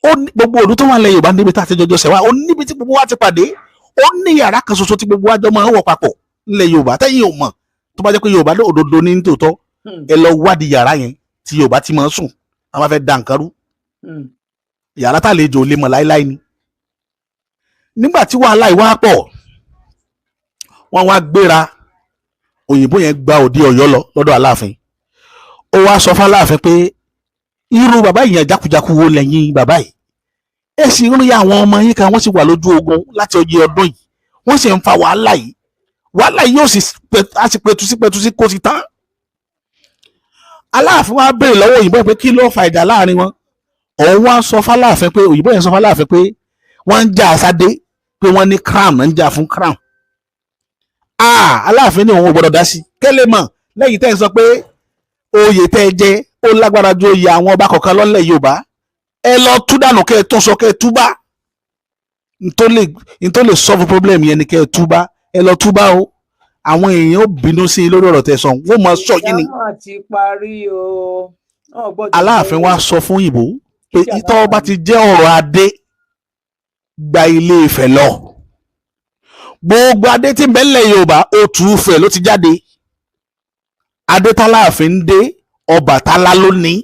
ó ní gbogbo òdu tó wà lẹ̀ Yorùbá níbi tá a ti jọjọ ṣẹ̀ wá. Ó níbi tí gbogbo wa ti pàdé. Ó ní yàrá kan ṣoṣo tí gbogbo wa jọ máa ń wọ̀ papọ̀ nílẹ̀ Yorùbá tẹ́yìn ò mọ̀. Tó bá jẹ́ pé Yorùbá ní òdodo ní tòótọ́, ẹ lọ wádìí yàrá yẹn tí Yorùbá ti máa ń sùn, àwọn bá fẹ́ da nǹkan rú. Yàrá tàlejò lè mọ̀ láéláé ni. Nígbà tí wàhálà yìí wá pọ̀, wọ́n wá gbéra. Òyìnbó yẹn gba òde Ọ̀yọ́ lọ lọ́dọ̀ Aláàfin. Ó wá sọ fún Aláàfin pé irú bàbá yẹn, jákujáku wo lẹ́yìn bàbá yìí? Ẹ sì ń rí àwọn ọmọ yín kan, wọ́n sì wà lójú ogun láti ọjọ́ ọdún yìí, wọ́n sì ń fa wàhálà yìí. Wàhálà yìí yóò sì á sì pẹ̀tù sí pẹ̀tù sí kó sì tán. Aláàfin wá béèrè lọ́wọ́ òyìnbó yẹn pé kí ló fa ìjà láàrin wọn. Òun wá sọ fáláàfin pé, òyìnbó yẹn sọ fáláàfin pé wọ́n ń jà sáde, pé wọ́n ní crown, ń jà fún crown. Ah, Aláàfin ní òun ò gbọ́dọ̀ dá sí. Kẹ́lẹ́ mọ̀ lẹ́yìn tẹ́ ẹ sọ pé oyè tẹ́ ẹ jẹ́ ó lágbára ju oyè àwọn ọba kọ̀ọ̀kan lọ́lẹ̀ Yorùbá. Ẹ lọ tú dànù, kẹ́ ẹ tún sọ, kẹ́ ẹ túbá. N tó lè solve problem yẹn ni kẹ́ ẹ túbá. Ẹ lọ túbá o. Àwọn èèyàn ó bínú sí i lórí ọ̀rọ̀ tẹ́ sọ, wọ́n máa sọ yín ni. Ìjà náà ti parí o. Wọn ò gbọ́dọ̀ Aláàfin wa sọ fún òyìnbó pé Ìjà náà tọ́ bá ti jẹ́ ọ̀rọ̀ adé, gba Ilé Ifẹ̀ lọ. Gbogbo adé tí ń bẹ nílẹ̀ Yorùbá, Òtù Ifẹ̀ ló ti jáde. Adé táláàfin ń dé, Ọbàtálá ló ní.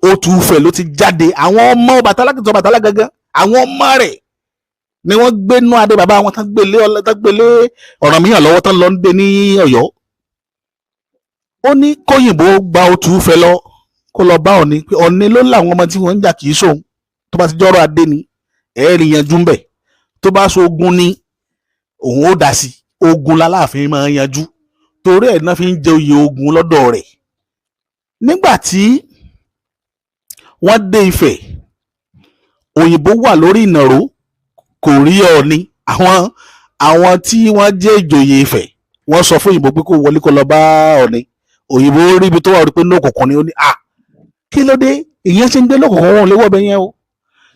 Òtù Ifẹ̀ ló ti jáde. Àwọn ọmọ Ọbàtálá, kìtì Ọbàtálá gangan, àwọn ọmọ rẹ̀ ni wọ́n gbé nú adé bàbá wọn tán gbé lé Ọ̀rànmíyàn lọ́wọ́, tán lọ ń dé ní Ọ̀yọ́. Ó ní kóyìnbó gba Òtù Ifẹ̀ lọ, kó lọ bá Ọ̀ní, pé Ọ̀ní ló láwọn ọmọ tí wọ́n ń jà, kì í sóhun. Tó bá ti jọ́rọ̀ adé ni, ẹ̀ẹ́rì yanjú ń bẹ̀. Tó bá so ogun ni, òun ó dá sí. Ogun láláàfin máa ń yanjú, torí ẹ̀ náà fi ń jẹ oyè ogun lọ́dọ̀ rẹ̀. Nígbà tí wọ́n dé Ifẹ̀, òyìnbó wà lórí ìnàró, kò rí Ọọ̀ni. Àwọn tí wọ́n jẹ́ ìjòyè Ifẹ̀, wọ́n sọ fún òyìnbó pé kó wọlé, kó lọ bá Ọọ̀ni. Òyìnbó rí ibi tó wà, rí pé ní òkùnkùn ni. Ó ní, "À, kí ló dé? Ìyẹn ṣe ń gbé lókùnkùn, wọn ò lè wọ́ bẹ yẹn o.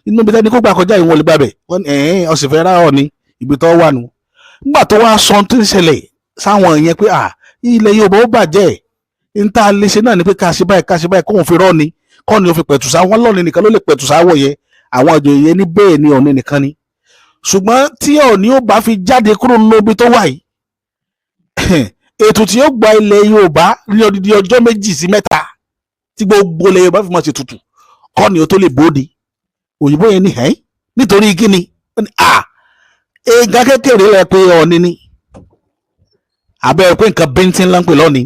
Inú ibi tẹ́ni kó gbà kọjá, ìwọ̀n lè gbà bẹ̀." Wọ́n ní, "Ẹ̀ẹ́n, ọ̀sìn fẹ́ rá Ọọ̀ni, ibi tó wà nù." Nígbà tó wá sọ tó ń ṣẹlẹ̀ sáwọn yẹn pé, à, ilẹ̀ Yorùbá ó bàjẹ́, n tá a lè ṣe náà ni pé ká ṣe báyìí, ká ṣe báyìí, kóun fi rọ́ọ̀ni kọ́ni ó fi pẹ̀tù sáwọn lọ́ọ̀ni nìkan ló lè pẹ̀tù sáwọ̀ yẹn. Àwọn àjòyè yẹn ní bẹ́ẹ̀ ni, Ọọ̀ni nìkan ni. Ṣùgbọ́n tí Ọọ̀ni ó bá fi jáde kúrò nínú ibi tó wà yìí, ètò tí ó gba ilẹ̀ Yorùbá ní odidi ọjọ́ 2 sí 3 tí gbogbo ilẹ̀ Yorùbá fi máa ṣe tutù kọ́ ni o tó lè bóde. Òyìnbó yẹn ní ẹ́ nítorí kíni? Ó ní à nǹkan kékeré rẹ pé Ọọ̀ni ni àbẹ́ pé nǹkan bíntín ńlá ń pè lọ́ni.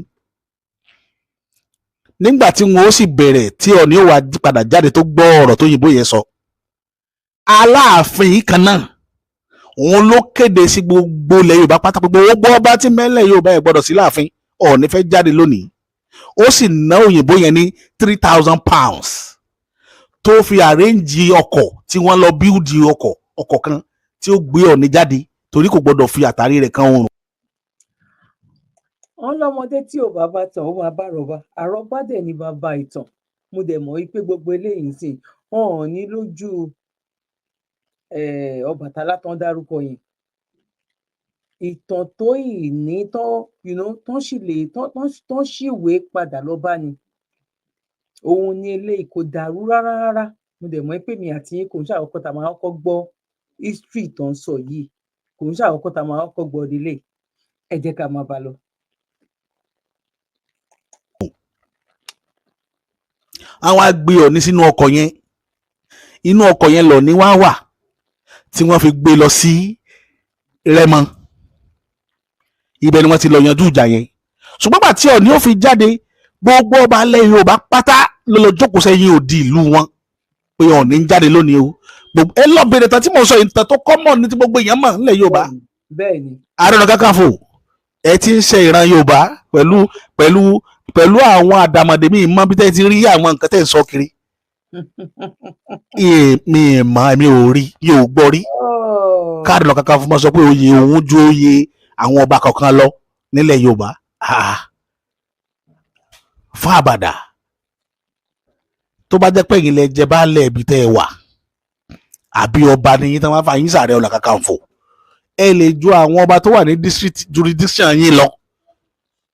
Nígbà tí wọn ó sì bẹ̀rẹ̀, tí Ọọ̀ni ó wá padà jáde tó gbọ́ ọ̀rọ̀ tó yìnbó yẹn sọ, Aláàfin yìí kan náà, òun ló kéde sí gbogbo ilẹ̀ Yorùbá pátá, gbogbo gbogbo ọba tí mẹ́lẹ̀ Yorùbá ẹ̀ gbọ́dọ̀ sí láàfin, Ọọ̀ni fẹ́ jáde lónìí. Ó sì ná òyìnbó yẹn ní £3,000 tó fi arrange ọkọ̀ tí wọ́n lọ build ọkọ̀ kan tí ó gbé Ọọ̀ni jáde, torí kò gbọ́dọ̀ fi àtàrí rẹ̀ kan oòrùn. Wọn lọmọdé tí ò bá bá tàn, ó máa bá àròbá. Àròbá dẹ̀ ní bàbá ìtàn. Mo dẹ̀ mọ̀ wípé gbogbo eléyìí sìn wọn ò ní lójú Ọbàtálá tán dárúkọ yẹn, ìtàn tó ì ní tán tán sì lè tán tán ṣìwé padà lọ bá ni. Òun ni eléyìí, kò dàrú rárá rárá. Mo dẹ̀ mọ̀ pé mi àti yín, kò ń ṣàkọ́kọ́ tá a máa kọ́kọ́ gbọ́ history tó ń sọ yìí, kò ń ṣàkọ́kọ́ tá a máa kọ́kọ́ gbọ́ nílé. Ẹ jẹ́ ká máa bá lọ. Àwọn á gbé Ọọ̀ni sínú ọkọ̀ yẹn. Inú ọkọ̀ yẹn lọ ní wá wà tí wọ́n fi gbé lọ sí Rẹ́mọ. Ibẹ̀ ni wọ́n ti lọ yanjú ìjà yẹn. Ṣùgbọ́n gbà tí Ọọ̀ni ó fi jáde, gbogbo ọba alẹ́ Yorùbá pátá ló lọ jókòó sẹ́yìn odi ìlú wọn pé Ọọ̀ni ń jáde lónìí o. Gbogbo ẹ lọ bèrè tán tí mo sọ, ìtàn tó common ní tí gbogbo èèyàn mọ̀ nílẹ̀ Yorùbá. Bẹ́ẹ̀ni. Ààrẹ Ọ̀nà Kakanfò, ẹ ti ń ṣe ìran Yorùbá pẹ̀lú àwọn àdàmọ̀dé. Mi mọ̀ bí tẹ́ ti rí àwọn nǹkan tẹ́ ń sọ kiri. Mi mọ̀, mi ò rí, mi ò gbọ́ rí káàdì Ọ̀nà Kakanfò máa sọ pé oyè òun ju oyè àwọn ọba kọ̀ọ̀kan lọ nílẹ̀ Yorùbá. Ah. Fún àbàdà tó bá jẹ́ pé ẹ̀yin lẹ jẹ baálẹ̀ ibi tẹ́ ẹ wà, àbí ọba ni yín, tí wọ́n fà yín sàrẹ́ Ọ̀nà Kakanfò, ẹ lè ju àwọn ọba tó wà ní district jurisdiction yín lọ.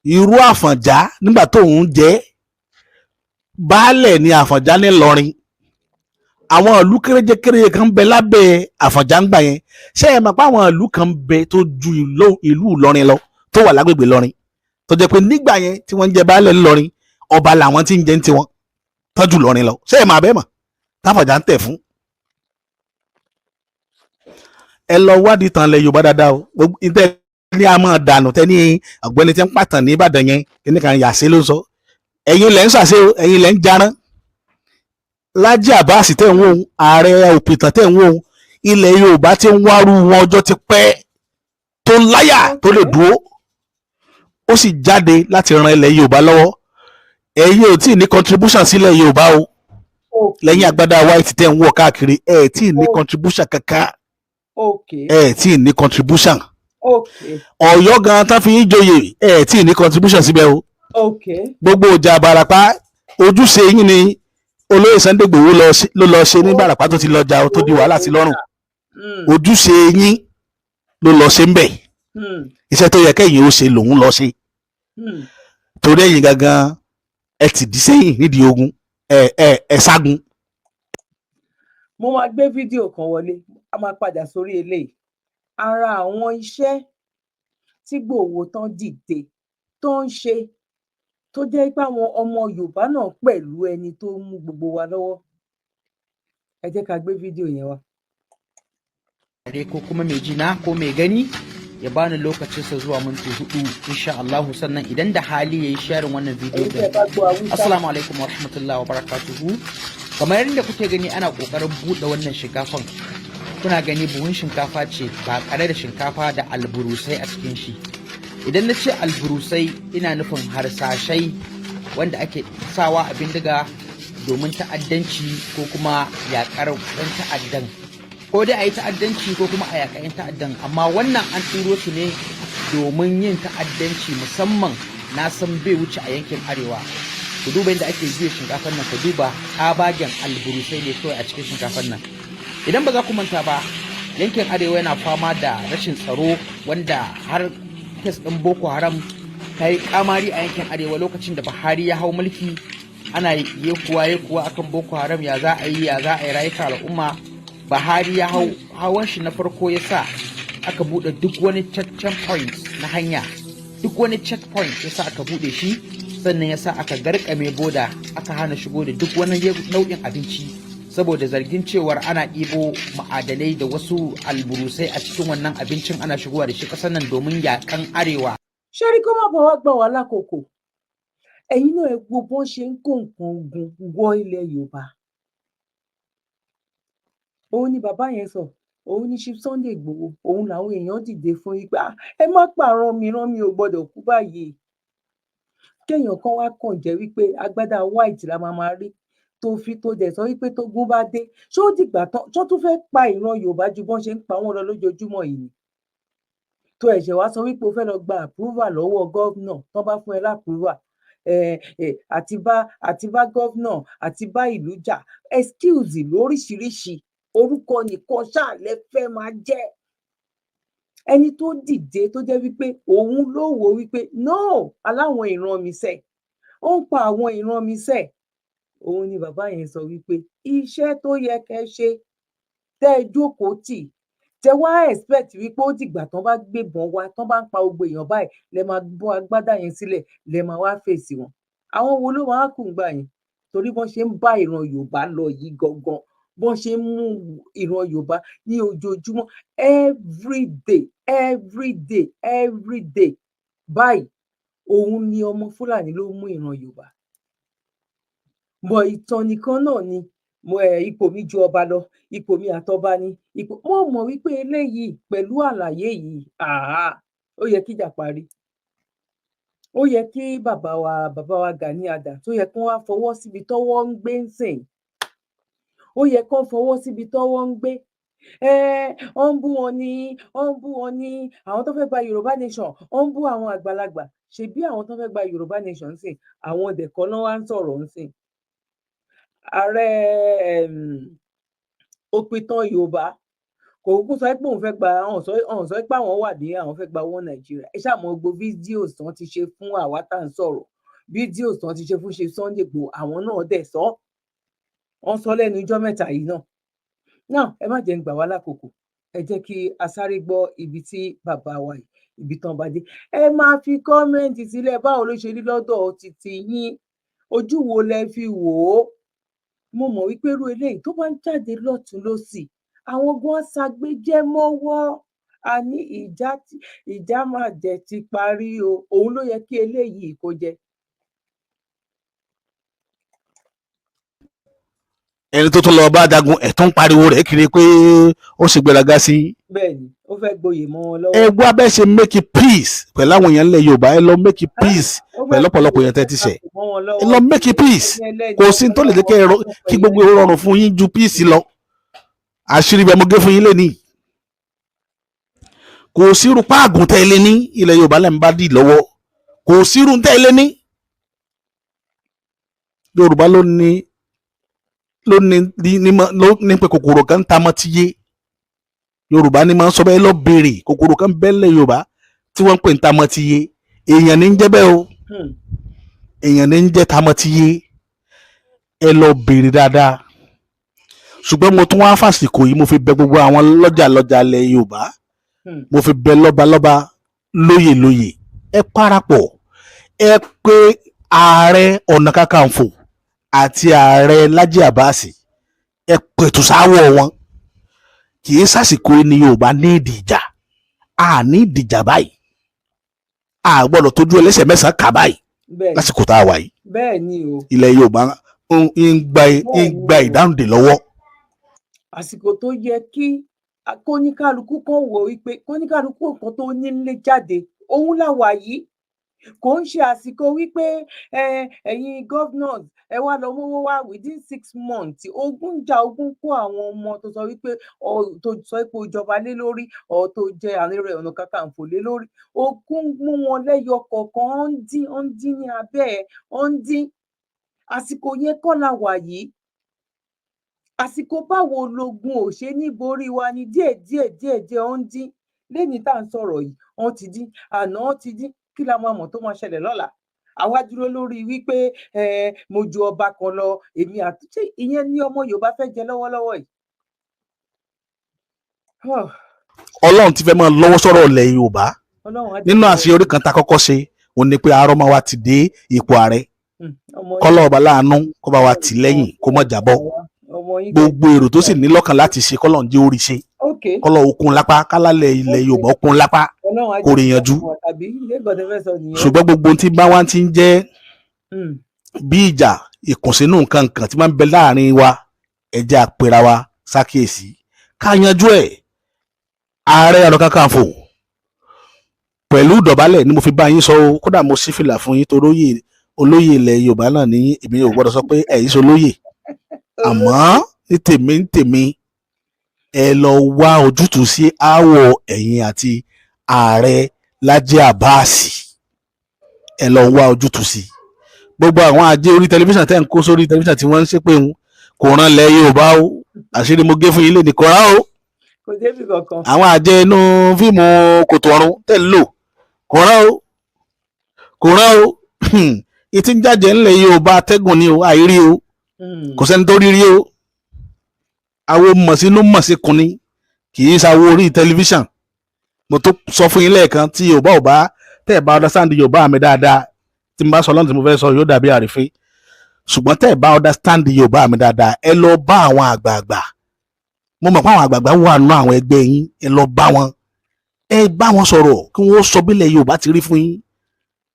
Irú Àfọ̀njá, nígbà tó ń jẹ́ baálẹ̀ ní Àfọ̀njá nílọrin, àwọn ìlú kéréje kéréje kan ń bẹ lábẹ́ Àfọ̀njá ń gbà yẹn. Ṣé ẹ mọ̀ pé àwọn ìlú kan ń bẹ tó ju ìlú Ìlọrin lọ tó wà lágbègbè Ìlọrin, tó jẹ́ pé nígbà yẹn tí wọ́n ń jẹ baálẹ̀ ńlọrin, ọba làwọn tí ń jẹ ń tiwọn tọ́jú Ìlọrin lọ? Ṣé ẹ mọ̀ abẹ́ mọ̀ táfọ̀njá ń tẹ̀ fún? Ẹ lọ wádìí tàn lẹ Yorùbá dáadáa o. Gbogbo ìtẹ́ ní a máa dànù tẹ́ ní ọ̀gbẹ́ni tí ń pàtàn ní Ìbàdàn yẹn, kíní kan yàsé ló ń sọ. Ẹ̀yin lẹ́ ń ṣàṣe o, ẹ̀yin lẹ́ ń jarán. Lájí Àbáàsì tẹ̀ ń wò ó, ààrẹ òpìtàn tẹ̀ ń wò ó, ilẹ̀ Yorùbá ti ń wárú wọn ọjọ́ ti pẹ́, tó láyà, tó lè dúró, ó sì jáde láti ran ilẹ̀ Yorùbá lọ́wọ́. Ẹ̀yin ò tí ì ní contribution sílẹ̀ Yorùbá o. Lẹ́yìn agbádá white tẹ̀ ń wọ̀ káàkiri, ẹ̀ tí ì ní contribution kankan. Ẹ̀ tí ì ní contribution. Ọ̀yọ́ gan tán fi ń joyè, ẹ̀ tí ì ní contribution síbẹ̀ o. Gbogbo ìjà Ìbàràpá, ojúṣe yín ni olóyè Sunday Igboho ló lọ ṣe ní Ìbàràpá tó ti lọ jà, tó di wàhálà sí lọ́rùn. Ojúṣe yín ló lọ ṣe ń bẹ̀. Iṣẹ́ tó yẹ kẹ́yìn ó ṣe lòun lọ ṣe. Torí ẹ̀yin gangan, ẹ ti dí sẹ́yìn nídìí ogun, ẹ ságun. Mo máa gbé fídíò kan wọlé, a máa padà sórí eléyìí. Ara àwọn iṣẹ́ tí Ìgbòho tán dìde tó ń ṣe, tó jẹ́ pé àwọn ọmọ Yorùbá náà pẹ̀lú ẹni tó ń mú gbogbo wa lọ́wọ́, ẹ jẹ́ ká gbé fídíò yẹn wá. Ko kuma mai ji na ko mai gani ya bani lokacinsa zuwa minti 4, insha Allah. Sannan idan da hali yayi sharing wannan bidiyo Èyí tẹ́ din. bá gbọ́ Haúsá. Assalamu alaikum wa rahmatullahi wa barakatuhu. Kamar yadda kuke gani, ana kokarin buɗe wannan shinkafan. Kuna gani, buhun shinkafa ce ba kare da shinkafa da alburusai a cikin shi. Idan na ce alburusai, ina nufin harsashai wanda ake sawa a bindiga domin ta'addanci ko kuma yaƙar ɗan ta'addan, ko dai a yi ta'addanci ko kuma a yaƙa 'yan ta'addan. Amma wannan an turo su ne domin yin ta'addanci, musamman na san bai wuce a yankin arewa. Ku duba yadda ake juya shinkafar nan, ku duba tsabagen alburusai ne kawai a cikin shinkafar nan. Idan ba za ku manta ba, yankin arewa yana fama da rashin tsaro, wanda har case ɗin Boko Haram ta yi kamari a yankin arewa. Lokacin da Buhari ya hau mulki, ana yekuwa yekuwa akan Boko Haram, ya za a yi, ya za a yi rayuka al'umma. Buhari ya hau, hawan shi na farko ya sa aka buɗe duk wani checkpoint na hanya, duk wani checkpoint ya sa aka buɗe shi. Sannan ya sa aka garkame boda, aka hana shigo da duk wani nau'in abinci, saboda zargin cewar ana ɗibo ma'adanai da wasu alburusai a cikin wannan abincin ana shigowa da shi ƙasar nan domin yaƙan arewa. Ṣé rí, kó má bàa wá gbà wá lákòókò, ẹ̀yin náà ẹ wo bọ́n ṣe ń kó nǹkan ogun wọ ilẹ̀ Yorùbá. Òun ni bàbá yẹn sọ, òun ni Chief Sunday Igboho, òun làwọn èèyàn dìde fún yín pé, "Ah, ẹ má pààrọ̀ mi, rán mi ò gbọ́dọ̀ kú báyìí." Kéèyàn kan wá kàn jẹ́ wípé agbádá white la máa máa rí tó fi tó dẹ̀ sọ wípé tógun bá dé, ṣó dìgbà tán ṣó tún fẹ́ pa ìran Yorùbá ju bọ́n ṣe ń pa wọ́n lọ lójoojúmọ́ yìí ni? Tó ẹ̀ṣẹ̀ wá sọ wípé o fẹ́ lọ gba approval lọ́wọ́ governor, tán bá fún ẹ l'approval, àti bá governor àti bá ìlú jà, excuse lóríṣiríṣi, orúkọ nìkan ṣáà lẹ fẹ́ máa jẹ́. Ẹni tó dìde, tó jẹ́ wípé òun ló wò ó wípé no, aláwọn ìran mi sẹ̀, ó ń pa àwọn ìran mi sẹ̀, òun ni bàbá yẹn sọ wípé iṣẹ́ tó yẹ kẹ́ ṣe, tẹ́ ẹ jókòó tì, tẹ wá expect wípé ó dìgbà tán bá gbébọn wá, tán bá ń pa gbogbo èèyàn báyìí, lẹ máa bọ́ agbádá yẹn sílẹ̀, lẹ máa wá fèsì wọn. Àwọn wo ló máa kù ń gbà yẹn? Torí bọ́n ṣe ń bá ìran Yorùbá lọ yìí gangan, bọ́n ṣe ń mú ìran Yorùbá ní ojoojúmọ́, everyday, everyday, everyday báyìí, òun ni ọmọ Fúlàní ló mú ìran Yorùbá bọ̀. Ìtàn nìkan náà ni mo ẹ ipò mi ju ọba lọ, ipò mi àtọba ni ipò. Mo mọ̀ wípé eléyìí pẹ̀lú àlàyé yìí, àá ó yẹ kíjà parí. Ó yẹ kí bàbá wa Gani Adams, tó yẹ kí wọ́n wá fọwọ́ síbi tọ́wọ́ ń gbé ń sìn, ó yẹ kán fọwọ́ síbi tọ́wọ́ ń gbé. Ó ń bú wọn ní, ó ń bú wọn ní àwọn tó fẹ́ gba Yorùbá nation, ó ń bú àwọn àgbàlagbà. Ṣebí àwọn tó fẹ́ gba Yorùbá nation ń sìn, àwọn dẹ̀kọ́ náà wá ń sọ̀rọ̀ ń sìn. Ààrẹ òpìtàn Yorùbá kò kúkú sọ pé òun fẹ́ gba, ọ̀hún sọ pé àwọn wà ní àwọn fẹ́ gba owó Nàìjíríà. Ẹ ṣáà mọ gbogbo fídíò tí wọ́n ti ṣe fún àwa tá à ń sọ̀rọ̀, fídíò tí wọ́n ti ṣe fún ṣe Sunday Igboho, àwọn náà dẹ̀ sọ, wọ́n sọ lẹ́nu ijọ́ mẹ́ta yìí náà. Náà ẹ má jẹ́ ń gbà wá lákòókò, ẹ jẹ́ kí a sáré gbọ́ ibi tí bàbá wa yìí, ibi tán bá dé. Ẹ máa fi comment sílẹ̀, báwo ló ṣe rí lọ́dọ̀ títí yín? Ojú wo lẹ fi wò ó? Mo mọ̀ wípé irú eléyìí tó bá ń jáde lọ́tùn lósì, àwọn gan ṣàgbéjẹ́ mọ́wọ́. A ní ìjà, ìjà máa jẹ́ ti parí o. Òun ló yẹ kí eléyìí kó jẹ́. Ẹni tó tún lọ bá jagun ẹ̀ tó ń pariwo rẹ̀ kiri pé ó ṣe gbéraga sí. Bẹ́ẹ̀ni, ó fẹ́ gboyè mọ́ wọn lọ́wọ́. Ẹ gbọ́ abẹ́ ṣe make peace pẹ̀lú àwọn èèyàn ńlẹ̀ Yorùbá. Ẹ lọ make peace Ó fẹ́ pẹ̀lú ọ̀pọ̀lọpọ̀ èèyàn tẹ́ ti ṣẹ̀. mọ́ wọn lọ́wọ́. Ẹ lọ make peace. Kò sí tó lè jẹ́ kẹ́ ẹ kí gbogbo ẹ rọrùn fún yín ju peace lọ. Àṣírí bẹ́ẹ̀ mo gé fún yín lẹ́nìí. Kò sírú páàgùn tẹ́ ẹ lé ní ilẹ̀ Yorùbá lẹ́ ń bá dì lọ́wọ́, kò sírú tẹ́ ẹ lé ní Yorùbá ló ní ló ní pé kòkòrò kan ń ta mọ́ tíyé. Yorùbá ní máa ń sọ bẹ́ẹ̀, lọ béèrè kòkòrò kan bẹ́ẹ̀ lẹ̀ Yorùbá tí wọ́n ń pè ń ta mọ́ tíyé. Èèyàn ní ń jẹ́ bẹ́ẹ̀ o. Èèyàn ní ń jẹ́ tamọ́ tíyé, ẹ lọ béèrè dáadáa. Ṣùgbọ́n mo tún wá fàsìkò yìí, mo fi bẹ̀ gbogbo àwọn lọ́jà lọ́jà ilẹ̀ Yorùbá, mo fi bẹ̀ lọ́balọ́ba, lóyè lóyè, ẹ parapọ̀, ẹ pé Ààrẹ Ọ̀nà Kakanfò àti Ààrẹ Lájí Àbáàsì, ẹ pẹ̀tù sáwọ̀ wọn. Kì í sàsìkò ní Yorùbá ní ìdìjà, a ní ìdìjà báyìí, a gbọ́dọ̀ tójú ẹlẹ́sẹ̀ mẹ́sàn-án kà báyìí lásìkò tá a wà yìí. Bẹ́ẹ̀ ni o. Ilẹ̀ Yorùbá ń gba ìdáǹdè lọ́wọ́. Àsìkò tó yẹ kí kóníkálukú kan wò wípé kóníkálukú nǹkan tó nílé jáde, òun là wà yìí. Kò ń ṣe àsìkò wípé ẹ̀yin governors, ẹ wá lọ mówó wá within 6 months. Ogun jà, ogun kó àwọn ọmọ tó sọ wípé tó sọ pé ó jọba lé lórí ọ, tó jẹ Ààrẹ Ọ̀nà Kakanfò lé lórí, ogun mú wọn lẹ́yọ kọ̀ọ̀kan, ó ń dín, ó ń dín ní abẹ́ ẹ̀, ó ń dín. Àsìkò yẹn kọ́ la wà yìí. Àsìkò báwo logun ò ṣe ní borí wa ní díẹ̀ díẹ̀ díẹ̀ díẹ̀, ó ń dín. Lẹ́ni tá à ń sọ̀rọ̀ yìí, wọ́n ti dín, àná wọ́n ti dín. Kí la máa mọ̀ tó máa ṣẹlẹ̀ lọ́la? Àwa dúró lórí wípé mo ju ọba kan lọ, èmi àti ṣé ìyẹn ní ọmọ Yorùbá fẹ́ jẹ lọ́wọ́lọ́wọ́ yìí. Oh, Ọlọ́run ti fẹ́ máa lọ́wọ́ sọ̀rọ̀ ilẹ̀ Yorùbá. Ọlọ́run á jẹ́ Nínú kí- àṣeyọrí kan tá a kọ́kọ́ ṣe òun ni pé arọ́mọ wa ti dé ipò ààrẹ. Ọmọ yín- Kọ́lọ́ ọba láàánú kó bá wa tì lẹ́yìn, kó má jábọ́. Ọmọ yín. Gbogbo èrò tó sì ní lọ́kàn láti ṣe, kọ́lọ̀ ń jẹ́ orí ṣe. Kọ́lọ̀ okun lápá, kálálẹ̀ ilẹ̀ Yorùbá okun lápá, Ọlọ́run á kó jẹ́ rí kí yanjú. wọ́n, tàbí ṣé nǹkan tẹ́ fẹ́ sọ nìyẹn? Ṣùgbọ́n gbogbo ohun tí bá wá ti ń jẹ́ bí ìjà, ìkùnsínú, nǹkan nǹkan tí máa ń bẹ láàrin wa, ẹ jẹ́ á pera wa ṣàkíyèsí, ká yanjú ẹ̀. Ààrẹ Ọ̀nà Kakanfò, pẹ̀lú ìdọ̀bálẹ̀ ni mo fi bá yín sọ o. Kódà mo ṣí fìlà fún yín, torí olóyè, olóyè ilẹ̀ Yorùbá náà ní. Èmi ò gbọ́dọ̀ sọ pé ẹ̀yin ṣe olóyè, àmọ́ ní tèmi ní tèmi, ẹ lọ wá ojútùú sí aáwọ̀ ẹ̀yin àti ààrẹ Lájí Àbáàsì. Ẹ lọ wá ojútùú sí. Gbogbo àwọn ajé orí tẹlifíṣàn tẹ́ ń kó sórí tẹlifíṣàn tí wọ́n ń ṣépè ń kò ràn lẹ̀ Yorùbá o. Àṣírí mo gé fún yín lé ní kọ́ra o. Kò débi kankan. Àwọn àjẹ inú fíìmù kòtò ọ̀run tẹ́ ń lò kò rán o, kò rán o. Ìtí ń jàjẹ́ ńlẹ̀ Yorùbá, atẹ́gùn ni o, àìrí o. Kò sẹ́ni tó rí rí o. Àwo mọ̀sínú mọ̀síkun ni, kì í ṣàwo orí tẹlifíṣàn. Mo tó sọ fún yín lẹ́ẹ̀kan, tí Yorùbá ò bá tẹ́ ẹ̀ bá understand Yorùbá mi dáadáa, tí mo bá sọ lọ́nà tí mo fẹ́ sọ yóò dàbí àrífín, ṣùgbọ́n tẹ́ ẹ̀ bá understand Yorùbá mi dáadáa, ẹ lọ bá àwọn àgbààgbà. Mo mọ̀ pé àwọn àgbààgbà wà nínú àwọn ẹgbẹ́ yín. Ẹ lọ bá wọn, ẹ bá wọn sọ̀rọ̀, kí wọ́n sọ bílẹ̀ Yorùbá ti rí fún yín.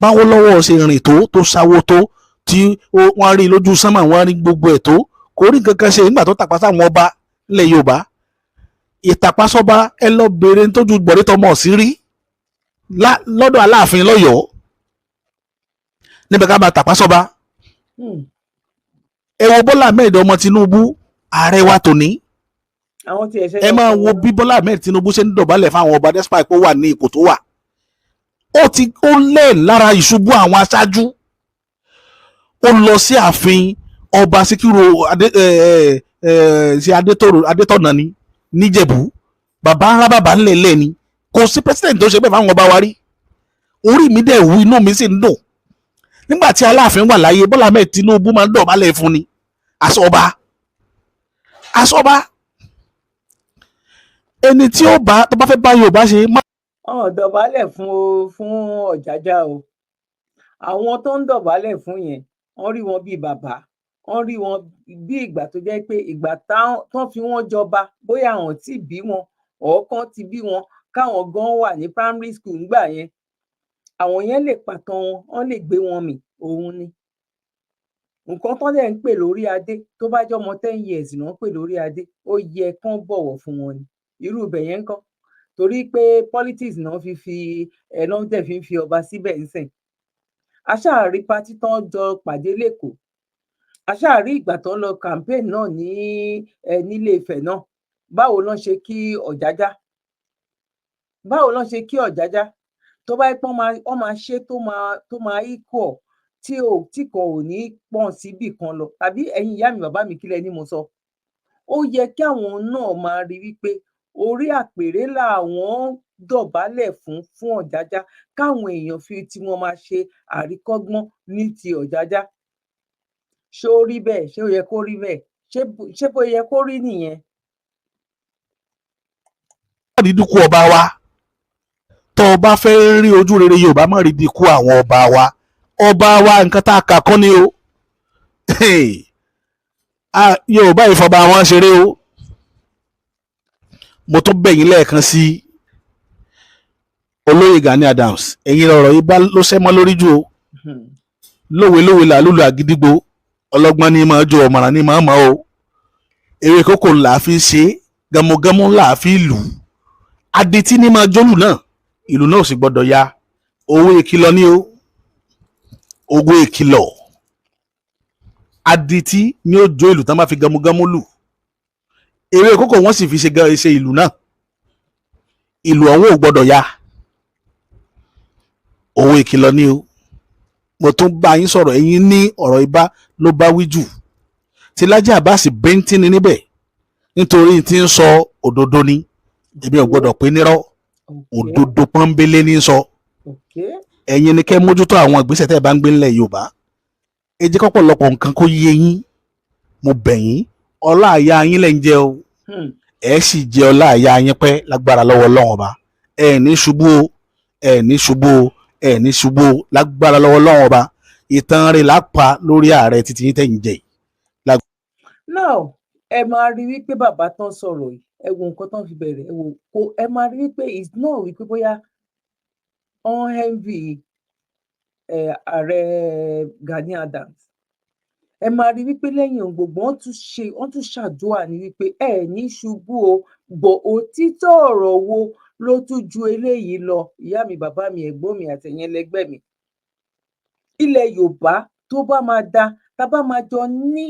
Báwo lọ́wọ́ ṣe rìn tó sáwó tó tí wọ́n rí lójú sánmà, wọ́n rí gbogbo ẹ̀ tó kò rí nǹkan kan ṣe nígbà tó tàpá sáwọn ọba nílẹ̀ Yorùbá. Ìtàpásọ́ba, ẹ lọ béèrè tójú gbọ̀dé tọmọ sí rí lọ́dọ̀ Aláàfin lọ́yọ̀ọ́ níbẹ̀ ká máa tàpásọ́ba. Ẹ wo Bọ́lá Ahmed ọmọ Tinubu, ààrẹ wa tòní. Àwọn tí ẹ ṣe. Ẹ máa wo bí Bọ́lá Ahmed Tinubu ṣe ń dọ̀bálẹ̀ fáwọn ọba, despite pé ó wà ní ipò tó wà. Ó ti ó lẹ̀ lára ìṣubú àwọn aṣáájú. Ó lọ sí ààfin ọba Síkírù adé ẹ ẹ ẹ ṣe Adétòrò, Adétọ̀nà ni níjẹ̀bú, bàbá ńlá bàbá ńlẹ̀ lẹ̀ ni. Kò sí president tó ṣe bẹ́ẹ̀ fáwọn ọba wa rí. Orí mi dẹ̀ wú, inú mi sì ń dùn. Nígbà tí Aláàfin wà láyé, Bọ́lá Ahmed Tinubu máa ń dọ̀bálẹ̀ fún ni, àsọba àsọba. Ẹni tí ó bá tó bá fẹ́ bá Yorùbá ṣe má Wọn ò dọ̀bálẹ̀ fún o, fún Ọ̀jájá o. Àwọn tó ń dọ̀bálẹ̀ fún yẹn, wọ́n rí wọn bíi bàbá, wọ́n rí wọn bí ìgbà tó jẹ́ pé ìgbà tán fi wọ́n jọba, bóyá àwọn tí bí wọn ọ̀ọ́kán ti bí wọn, káwọn gan wà ní primary school ńgbà yẹn. Àwọn yẹn lè pàtàn wọn, wọ́n lè gbé wọn mì. Òun ni nǹkan tán dẹ̀ ń pè lórí adé. Tó bá jẹ́ ọmọ 10 years náà ń pè lórí adé, ó yẹ kán bọ̀wọ̀ fún wọn ni. Irú ibẹ̀ yẹn ńkọ́? Torí pé politics náà fi ẹ̀ náà dẹ̀ fi ń fi ọba síbẹ̀ ńsìn. Aṣáàrí party tán jọ pàdé lẹ́kọ̀ọ́, aṣáàrí ìgbà tó ń lọ campaign náà ní ẹ nílé Ifẹ̀ náà. Báwo lọ́n ṣe kí Ọ̀jájá? Báwo lọ́n ṣe kí Ọ̀jájá? Tó bá yẹ pé wọ́n máa ṣe tó máa equal, tí ò tí kan ò ní pọ̀n síbì kan lọ, tàbí ẹ̀yin ìyá mi, bàbá mi, kílẹ̀ ni mo sọ? Ó yẹ kí àwọn náà máa rí wípé orí àpèrè làwọn dọ̀bálẹ̀ fún Ọ̀jájá, káwọn èèyàn fi tí wọ́n máa ṣe àríkọ́gbọ́n ní ti Ọ̀jájá. Ṣé ó rí bẹ́ẹ̀? Ṣé ó yẹ kó rí bẹ́ẹ̀? Ṣé bó yẹ kó rí nìyẹn? Rí dínkù ọba wa. Tó o bá fẹ́ rí ojú rere Yorùbá, má rí dínkù àwọn ọba wa. Ọba wa, nǹkan tá a kà kọ́ ni o. Ah, Yorùbá ìfọba wọn ṣeré o. Mo tún bẹ̀ yín lẹ́ẹ̀kan sí, olóyè Gani Adams, ẹ̀yin ọ̀rọ̀ yìí bá ló ṣẹ́ mọ́ lórí jù o. Lówe lówe là lùlù àgídígbò, ọlọ́gbọ́n ní máa jó, ọ̀mọ̀ràn ní máa mọ̀ o. Ewé kókò là á fi ṣe é, gánmọ́gánmọ́ là á fi lù ú, adití ní máa jólù náà, ìlú náà ò sì gbọ́dọ̀ ya. Owó ìkìlọ̀ ní o, owó ìkìlọ̀. Adití ní ó jó ìlú tán bá fi gánmọ́gánmọ́ lù. Ewé kókò wọ́n sì fi ṣe ṣe ìlú náà, ìlú ọ̀hún ò gbọ́dọ̀ ya. Owó ìkìlọ̀ ní o. Mo tún bá yín sọ̀rọ̀, ẹ̀yin ní ọ̀rọ̀ ibà ló bá wí jù. Tí Lájí Àbáàsì bíntín ni níbẹ̀, nítorí tí ń sọ òdodo ni. Èmi ò gbọ́dọ̀ pé nírọ́, òdodo pọ́nbélé ní sọ. Ẹ̀yin ni kẹ́ mójútó àwọn ìgbésẹ̀ tẹ́ ẹ bá ń gbé ńlẹ̀ Yorùbá. Ẹ jẹ́ kọ́pọ̀lọpọ̀ nǹkan kó yé yín. Mo bẹ̀ yín, ọlá àyà yín lẹ́ ń jẹ o. Ẹ sì jẹ ọlá ìyá yín pẹ́ lágbára lọ́wọ́ Ọlọ́run Ọba. Ẹ ní ṣubú o, ẹ ní ṣubú o, ẹ ní ṣubú o lágbára lọ́wọ́ Ọlọ́run Ọba. Ìtàn rẹ̀ lápá lórí ààrẹ títí yín tẹ̀yìn jẹ yìí. Now, ẹ máa rí wípé bàbá tán sọ̀rọ̀ yìí, ẹ wo nǹkan tán fi bẹ̀rẹ̀, ẹ wò kó, ẹ máa rí wípé it's not wípé bóyá wọ́n envy ẹ ààrẹ Gani Adams. Ẹ máa rí wípé lẹ́yìn ohun gbogbo, wọ́n tún ṣe, wọ́n tún ṣàdúrà ní wípé ẹ ní ṣubú o. Bọ̀ òtítọ́ ọ̀rọ̀ wo ló tún ju eléyìí lọ? Ìyá mi, bàbá mi, ẹ̀gbọ́n mi, àtẹ̀yìn ẹlẹgbẹ́ mi, ilẹ̀ Yorùbá tó bá máa da, tá a bá máa jọ ní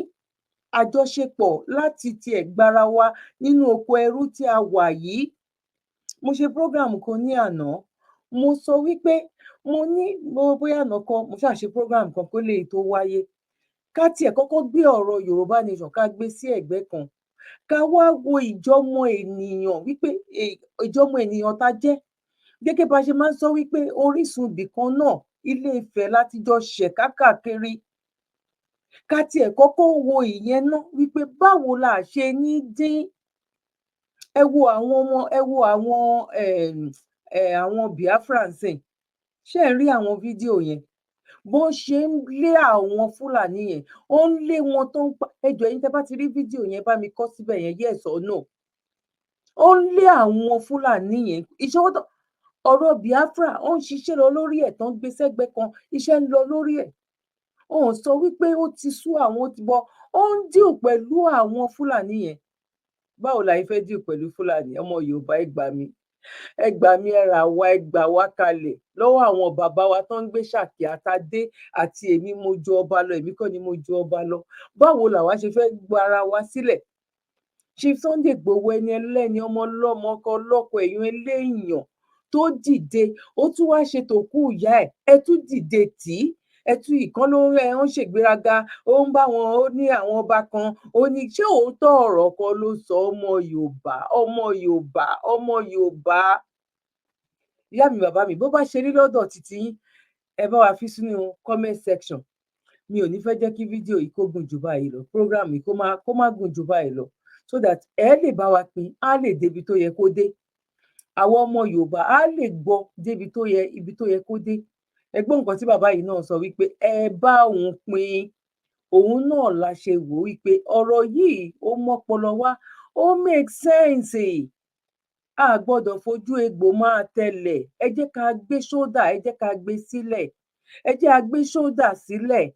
àjọṣepọ̀ láti tiẹ̀ gbára wa nínú oko ẹrú tí a wà yìí. Mo ṣe program kan ní àná, mo sọ wípé mo ní bóyá àná kan mo ṣáà ṣe program kan kó lè tó wáyé, ká tiẹ̀ kọ́kọ́ gbé ọ̀rọ̀ Yorùbá Nation, ká gbé sí ẹ̀gbẹ́ kan, ká wá wo ìjọmọ ènìyàn, wípé ìjọmọ ènìyàn tá jẹ́, gẹ́gẹ́ bá a ṣe máa ń sọ wípé orísun ibìkan náà, Ilé Ifẹ̀, láti jọ ṣẹ̀ káàkiri. Ká tiẹ̀ kọ́kọ́ wo ìyẹn ná, wípé báwo la ṣe ní dín. Ẹ wo àwọn ọmọ, ẹ wo àwọn Biafra nsìn. Ṣé ẹ rí àwọn fídíò yẹn, bó ṣe ń lé àwọn Fúlàní yẹn, ó ń lé wọn tó ń pa? Ẹ jọ̀ọ́, ẹ̀yin tẹ́ bá ti rí fídíò yẹn, bá mi kọ síbẹ̀ yẹn, yes or no. Ó ń lé àwọn Fúlàní yẹn. Ìṣọwọ́ tó ọ̀rọ̀ Biafra, ó ń ṣiṣẹ́ lọ lórí ẹ̀ tán, gbé sẹ́gbẹ́ kan, iṣẹ́ ń lọ lórí ẹ̀. Ó sọ wípé ó ti sú àwọn, ó ti bọ, ó ń deal pẹ̀lú àwọn Fúlàní yẹn. Báwo la yìí fẹ́ deal pẹ̀lú Fúlàní? Ọmọ Yorùbá, ẹ gbà mí, ẹ gbà mí, ẹ rà wá, ẹ gbà wá kalẹ̀ lọ́wọ́ àwọn bàbá wa tó ń gbé ṣàkí àtàdé àti èmi mo ju ọba lọ, èmi kọ́ ni mo ju ọba lọ. Báwo làwa ṣe fẹ́ gba ara wa sílẹ̀? Chief Sunday Igboho, ẹni ẹlẹ́ni, ọmọ ọlọ́mọ, ọkọ ọlọ́kọ, èèyàn eléèyàn tó dìde, ó tún wá ṣe tòkú ìyá ẹ̀, ẹ tún dìde tì í, ẹ tún ìkan ló ń ẹ ń ṣègbéraga, ó ń bá wọn, ó ní àwọn ọba kan, ó ní ṣé òótọ́ ọ̀rọ̀ kan ló sọ? Ọmọ Yorùbá, ọmọ Yorùbá, ọmọ Yorùbá, ìyá mi, bàbá mi, bó bá ṣe rí lọ́dọ̀ títí yín, ẹ bá wa fi sínú comment section. Mi ò ní fẹ́ jẹ́ kí fídíò yìí kó gùn jù báyìí lọ, program yìí kó má gùn jù báyìí lọ, so that ẹ lè bá wa pín, á lè débi tó yẹ kó dé. Àwọn ọmọ Yorùbá á lè gbọ́ débi tó yẹ, ibi tó yẹ kó dé. Ẹ gbọ́ nǹkan tí bàbá yìí náà sọ wípé ẹ bá òun pín, òun náà la ṣe wò wípé ọ̀rọ̀ yìí ó mọ́pọlọ wá, ó make sense. A gbọ́dọ̀ fojú egbò máa tẹlẹ̀. Ẹ jẹ́ ká gbé ṣódà, ẹ jẹ́ ká gbé sílẹ̀, ẹ jẹ́ á gbé ṣódà sílẹ̀.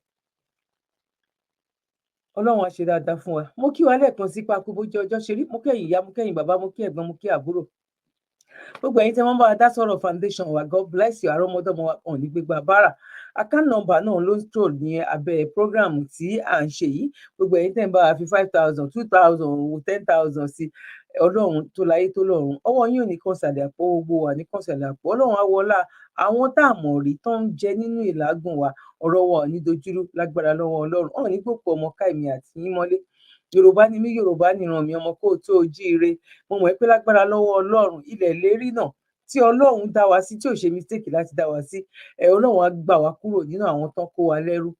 Ọlọ́run á ṣe dáadáa fún wa. Mo kí wa lẹ́ẹ̀kan sí pákó bójú ọjọ́ ṣe rí. Mo kẹ́yìn ìyá, mo kẹ́yìn bàbá, mo kí ẹ̀gbọ́n, mo kí àbúrò, gbogbo ẹ̀yin tí wọ́n bá wa dá sọ̀rọ̀ foundation wa. God bless you. Àrọ́mọdọ́mọ wa kàn ní gbégbá bára. Account number náà ló ń scroll ní abẹ́ program tí à ń ṣe yìí. Gbogbo ẹ̀yin tẹ́ ń bá wa fi 5,000, 2,000, 10,000 sí, Ọlọ́run tó láyé tó lọ́run, ọwọ́ yín ò ní kàn sàlẹ̀ àpò, gbogbo wa ní kàn sàlẹ̀ àpò. Ọlọ́run á wọlá àwọn tá a mọ̀ rí tó ń jẹ nínú ìlágùn wa, ọ̀rọ̀ wa ò ní dojúrú lágbára lọ́wọ́ Ọlọ́run. Ọ̀ ní gbòkú ọmọ ká èmi àti yín mọ́lé. Yorùbá ni mí, Yorùbá nìran mi, ọmọ kóòtó ojíire. Mo mọ̀ pé lágbára lọ́wọ́ Ọlọ́run, ilẹ̀ lérí náà tí Ọlọ́run dá wa sí, tí ò ṣe mistake láti dá wa sí, ẹ Ọlọ́run á gbà wá kúrò nínú àwọn tán kó wa lẹ́rú.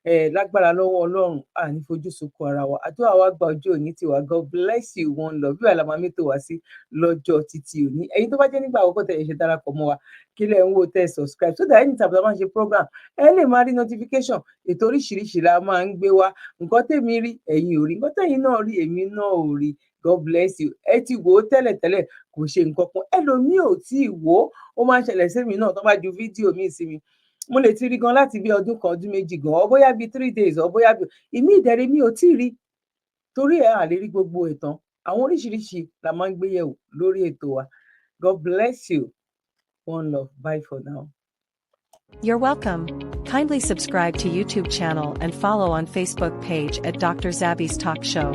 Ẹ lágbára lọ́wọ́ Ọlọ́run, à ní fojú sunkún ara wa. Àdúrà wa gba, ojú òní tiwa. God bless you. One love. Bí wàá la máa mẹ́tò wá sí lọ́jọ́ títí òní. Ẹ̀yin tó bá jẹ́ nígbà àkọ́kọ́ tẹ̀ ẹ ṣe darapọ̀ mọ́ wa, kí lẹ̀ ń wò tẹ́ subscribe, so that anytime tá a máa ń ṣe program, ẹ lè máa rí notification. Ètò oríṣiríṣi la máa ń gbé wá. Nǹkan tèmi rí, ẹ̀yin ò rí. Nǹkan tẹ̀yin náà rí, èmi náà ò rí. God bless you. Ẹ ti wò ó tẹ́lẹ̀tẹ́lẹ̀, kò ṣe nǹkan kan. Ẹlòmíì ò tí ì wò ó. Ó máa ń ṣẹlẹ̀ sí mi náà, tó bá ju fídíò míì sí mi, mo lè ti rí gan láti bí ọdún kan, ọdún 2 gan, ọ bóyá bíi 3 days, ọ bóyá bíi ìmí ìdẹ̀rẹ̀ mi ò tí ì rí, torí ẹ̀ à lè rí gbogbo ìtàn. Àwọn oríṣiríṣi la máa ń gbé yẹ̀wò lórí ètò wa. God bless you. One love. Bye for now. You're welcome. Kindly subscribe to YouTube channel and follow on Facebook page at Dr. Zabby's Talk Show.